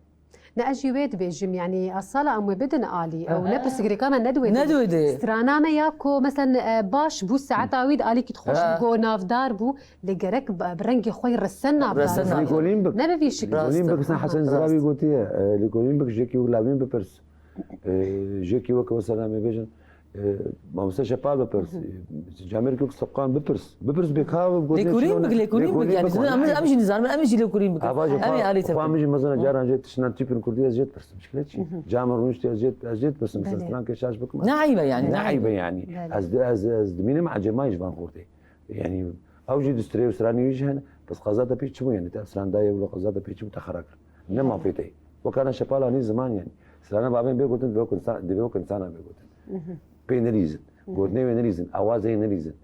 Ne ez jî wê dibêjim, yanî a sala em wê bidin alî, ew ne pirsgirêka me ne di wê de. Ne di wê de. Strana me ya ku, meselen, e, baş bû, saeta wî di alîkî dixweş bû, ku navdar bû, lê gerek bi, bi rengê xwe yê resen navdar bû. Lêkolîn bik. Ne bi vî şiklî. Lêkolîn bik, sen Hesen Ziravî gotiye, e, lêkolîn bik, jekî û lawîn bipirs. E, jekî weke mesela me bêjin, e, mamoste Şepal bipirs, e, Camêrkî wek Sibqan bipirs. Bipirs bê ka gotinê lêkolîn bik, lêkolîn bik, yani, em, em jî nizanin, em jî lêkolîn bikin. Ava jî em ê alî xwe min jî mezina caran jê tişinan tîpin Kurdî ez jê dipirsim. Şiklet çi? Cama rûniştî ez jê, ez jê dipirsim. Belê. Sen stran ke şaş bikim. Ne eyb e yani, ne eyb e yani. Belê. Ez, ez, ez dimînim ecemay ji van xortê. Yani, ew jî di strê û stranê wî jî hene. Bes qezata pê çi bû yani? Te strandayê wilo qezata pê çi bû te xera kir? Ne mafê te. Wekana Şepal anî ziman yani. Strana bavên bê gotin, divê wek insan, divê wek insana bê gotin. Pê nelîzin. Gotinê wê nelîzin. Awazê wê nelîzin.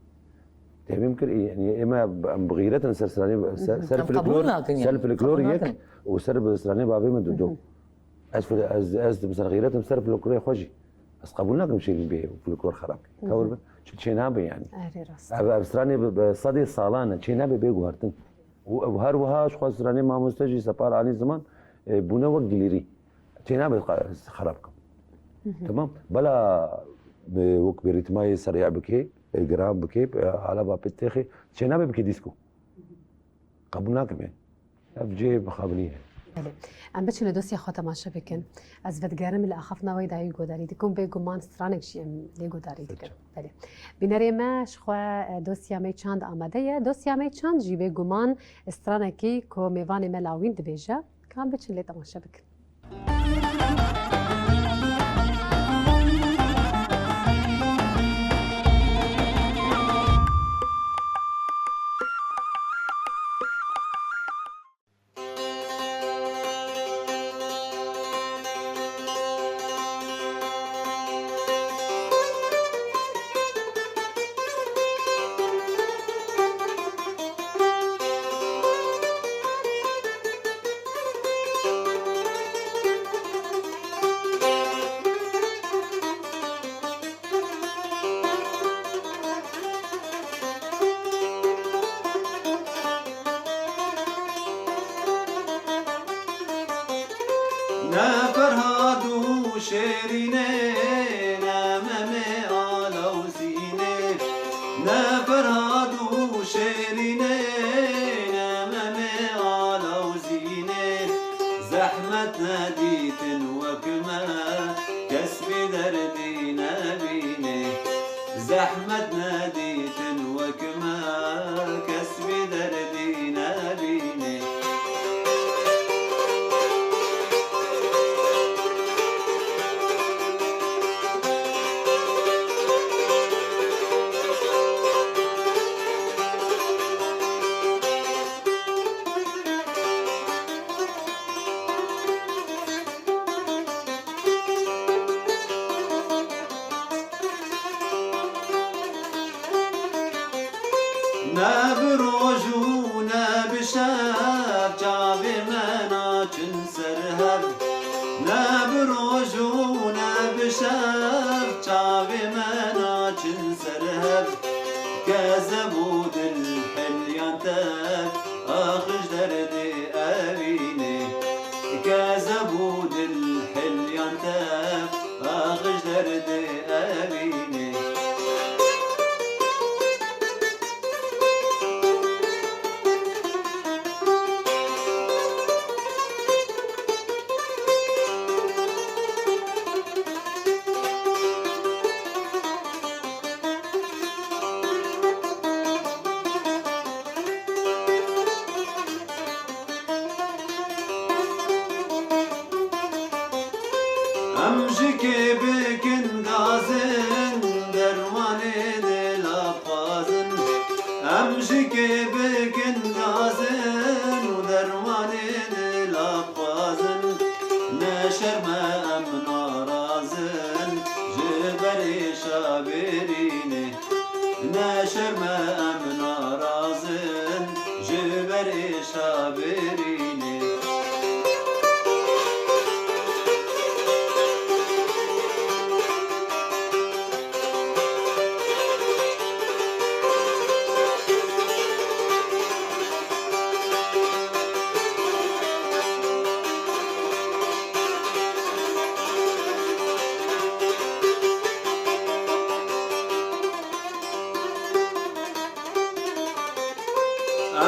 Te fêm kir, yani, ême em bi xîret in ser stranê, ser, ser folklor, ser folklor yek û ser bi stranê bavê min dudo. Ez fil-, ez, ez mesela xîret im ser folklorê xwe jî. Ez qebûl nakim şêrîn bê folklor xerab. Tewr be. Çi çênabe yani. Erê rast. Ev, ev stranê bi, bi sedê salan e. Çênabe bê guhertin. Û ev her wiha ji xwe stranê mamoste jî Separ Alî Ziman, e, bûne wek gilîrî. Çênabe qa-, xerab kim. Tamam. Bela, e, wek bi rîtmayê serya bike, e, giran bike, e, alava pê têxê. Çênabe bike dîsko. Qebûl nakim yani. Ev cihê mixabinî ye. Belê. Em biçin li dosya xwe temaşe bikin. Ez vedigerim li axaftina wê dayî guhdarî dikim. Bêguman stranek jî em lê guhdarî dikin. Belê. Bînerê me ji xwe, e, dosya me çand amade ye. Dosya me çand jî bêguman stranekî ku mêvanê me Lawîn dibêje. Ka em biçin lê temaşe bikin. Ne Ferhad û Şêrînê, ne Memê Alawzînê. Ne Ferhad û Şêrînê, ne Memê Alawzînê. Zehmet nedîtin wek me, kes vî derdî nebînê. Zehmet nedîtin wek me, kes vî derdî nebînê. Ne bi roj û ne bi şev çavê me naçin ser hev. Ne bi roj û ne bi şev çavê me naçin ser hev. Kezeb û dilhilyan tev, ax ji derdê evînê. Kezeb û dilhilyan tev, ax ji derdê evînê. Em ji kê bikin gazin, dermanê dila bixwazin. Em ji kê bikin gazin û dermanê dila bixwazin. Ne şerm e em narazin ji ber êşa bêrînê. Ne şerm e em narazin ji ber êşa bêrînê.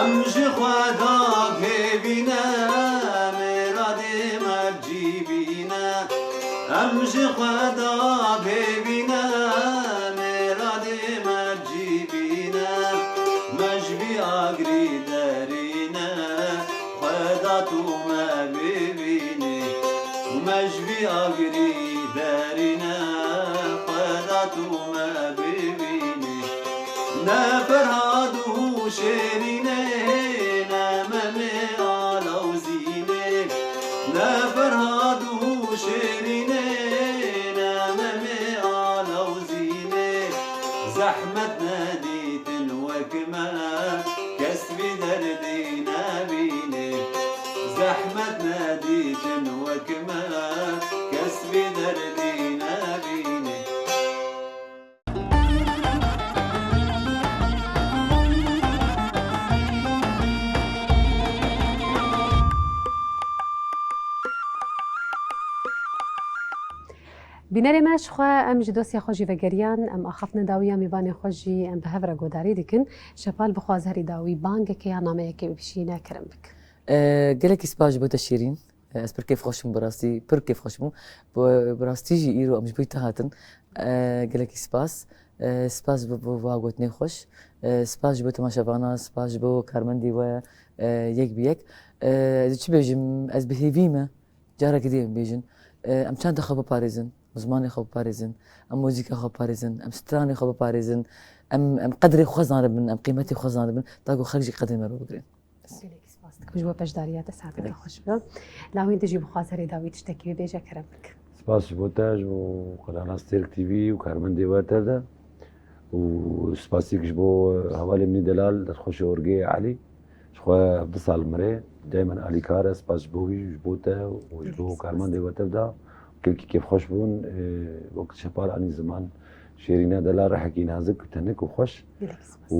Em ji Xweda bêvî ne, mêradê me bi cî bîne. Em ji Xweda bêvî ne, mêradê me bi cî bîne. Me ji vî agirî derîne, Xweda tu me bibînî. Me ji vî agirî derîne, Xweda tu me bibînî. Ne Ferhad û Şêrînê, ne Memê Alawzînê. Ne Ferhad û Şêrînê, ne Memê Alawzînê. Zehmet nedîtin wek me, kes vî derdî nebînê. Zehmet nedîtin wek me, kes vî derdî nebînê. Bînerê me, ji xwe em ji dosya xwe jî vegeriyan, em axaftina dawiya mêvanê xwe jî em bi hev re guhdarî dikin. Şepal bixwaz herî dawî bangekê ya nameyekê bibişîne, kerem bik. E, gelekî spas ji bo te Şîrîn. E, ez pir kêfxweş im bi rastî, pir kêfxweş bûm. Bi, bi rastî jî îro em ji bo te hatin. E, gelekî spas. E, spas ji bo, bo, bo gotinê xweş. E, spas ji bo temaşevana, spas ji bo karmendî we, e, yek bi yek. E, ez çi bêjim, ez bi hêvî me. Carekî dî em bêjin, e, em çanda xwe biparêzin, zimanê xwe biparêzin, em muzîka xwe biparêzin, em stranê xwe biparêzin, em, em qedrê xwe zanibin, em qîmetê xwe zanibin, ta ku xelk jî qedrê me re bigirin. Gelekî spas dikim ji bo beşdariya te, saeteke xweş be. Lawîn, tu jî bixwaz herî dawî tiştekî bibêje, kerem bik. Spas ji bo te, ji bo qenala Stêrk T V û karmendê we tev de. Û spasîk ji bo hevalê min ê delal, destxweşê Orgê Elî. Ji xwe hevdeh sal mire, daymen alîkar e, spas ji bo wî, ji bo te û ji bo karmendê we tev de. Gelkî kêfxweş bûn, e, wek Şepal anî ziman, Şêrîne delal rihekî nazik û tenik û xweş. Gelekî spas. Û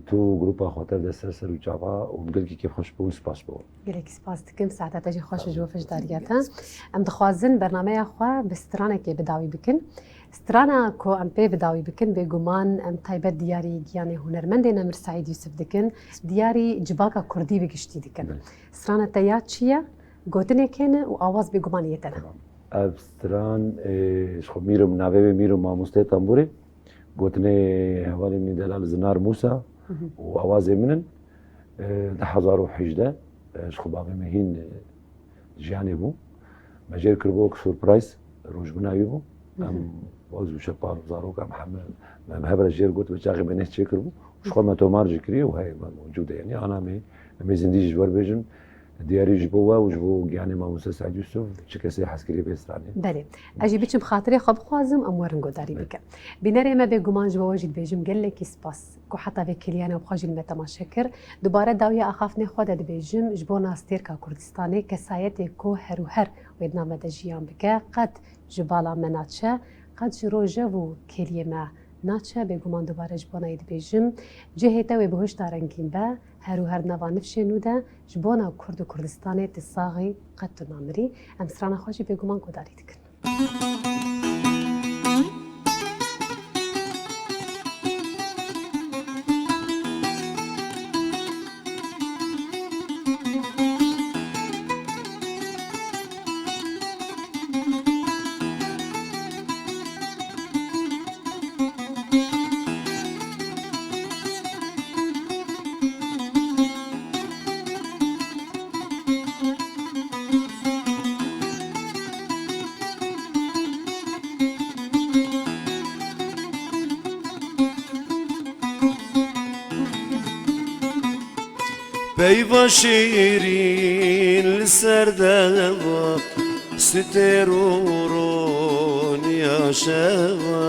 tu û grupa xwe tev de ser ser û çava û gelkî kêfxweş bûn, spas bo. Gelekî spas dikim, saeta te jî xweş û ji bo beşdariya te. Em dixwazin bernameya xwe bi stranekê bi dawî bikin. Strana ku em pê bi dawî bikin, bêguman em taybet diyarî giyanê hunermendê Nemir Seîd Yûsif dikin. Diyarî civaka kurdî bi giştî dikin. Belê. Strana te ya çi ye? Gotinê kê ne û awaz bêguman yê te ne. Tamam. Ev stran, e, ji xwe Mîr û, navê wê Mîr û Mamostê Tembûrê. Gotinê hevalê min Delal Zinar Mûsa Hı hı. û awazê min in. E, du hezar û hejdeh, e, ji xwe bavê min hîn, e, jiyanê bû. Me jêr kiribû wek surprise, rojbûna wî bû. Hı hı. Em wek zû şepar û zarok em heme, me, me hev re jêr got, bi çaxê me neh çêkiribû. Ji xwe me tomar jî kiriye û heye me mewcûd e. Yanî ana me, em ê zindî jî ji we re bêjin. Diyarî ji bo we û ji bo giyanê Mamoste Seîd Yûsif çi kesê hez kiriye vê stranê. Belê. Ez jî biçim xatirê xwe bixwazim, em werin guhdarî Belê. bikin. Bînerê me bêguman ji bo we jî dibêjim gelekî spas ku heta vê kêliyanê bi xwe jî li me temaşe kir. Dubare dawiya axaftinê xwe de dibêjim, ji bona stêrka Kurdistanê, kesayetê ku her û her wê di nav me de jiyan bike, qet ji bala me naçe, qet ji rojev û kêliyê me naçe, bêguman dubare ji bona wê dibêjim, cihê te wê bihuşta rengîn be, her û her di nava nifşên nû de, ji bona Kurd û Kurdistanê tu sax î, qet tu namirî. Em strana xwe jî bêguman guhdarî dikin. Peyva şêrîn li ser deva, stêr û roniya şeva,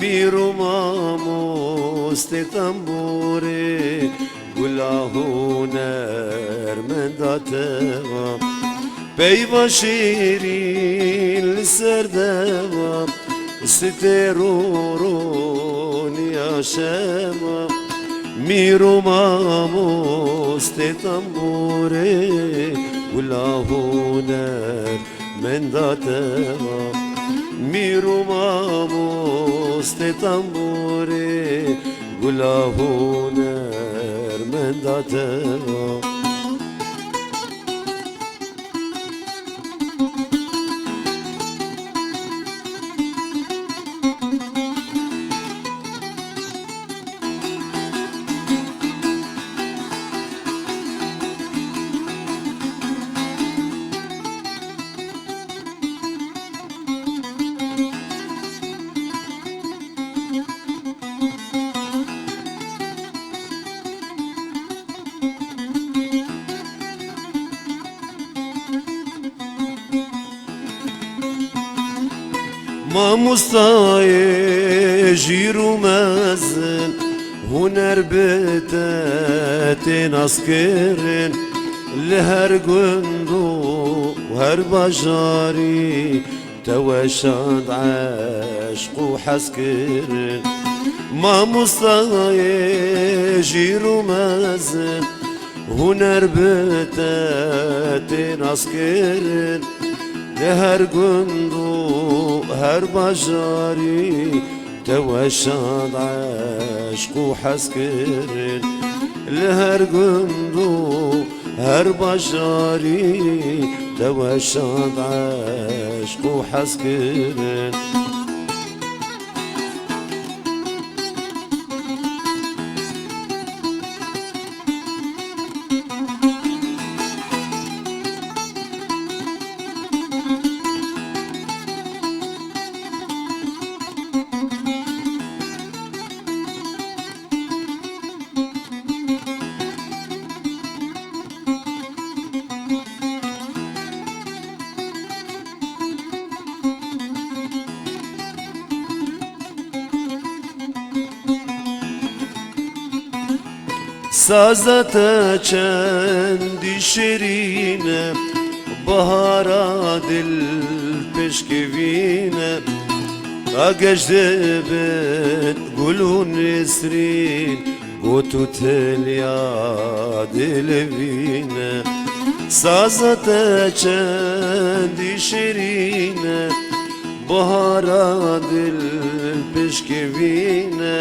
mîr û mamostê tembûrê, gula hunermenda teva. Peyva şêrîn li ser deva, stêr û roniya şeva, mîr û mamostê tembûrê, gula hunermenda teva. Mîr û mamostê tembûrê, gula hunermenda teva. Mamostayê jîr û mezin, huner bi te tê naskirin, li her gund û her bajarî te weşand eşq û hezkirin. Mamostayê jîr û mezin, huner bi te tê naskirin. Li her gund û her bajarî te weşand eşq û hezkirin. Li her gund û her bajarî te weşand eşq û hezkirin. Saza te çendî şêrîn e, bahara dil pêşkevîn e. Rageş dibin gul û nesrîn, got û teliya dilivîne. Saza te çendî şirîne, bahara dil pişkivîne.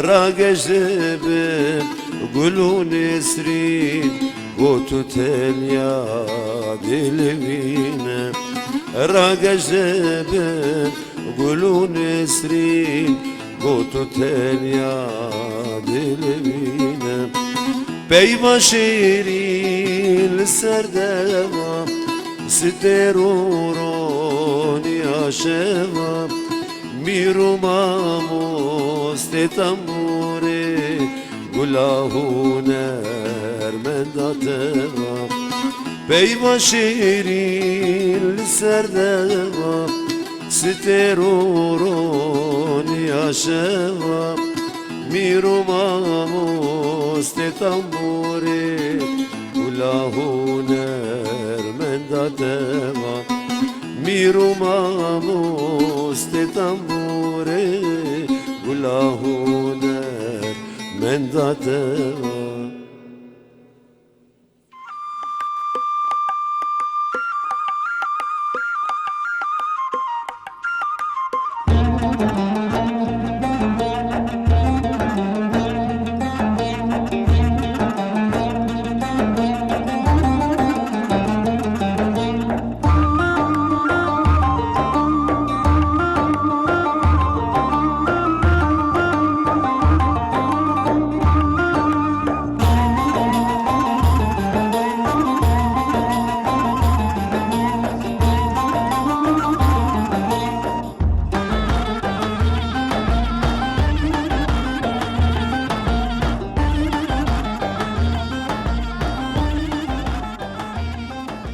Rageş dibin gul û nesrîn, got û teliya dilivîne. Rageş dibin gul û nesrîn, got û teliya dilivîne. Peyva şêrîn li ser deva, sitêr û roniya şeva, mîr û mamostê tembûrê, gula hunermenda te va. Peyva şêrîn li ser deva, sitêr û roniya şeva, mîr û mamostê tembûrê, gula hunermenda te va. Mîr û mamostê tembûrê, gula hunermenda te va.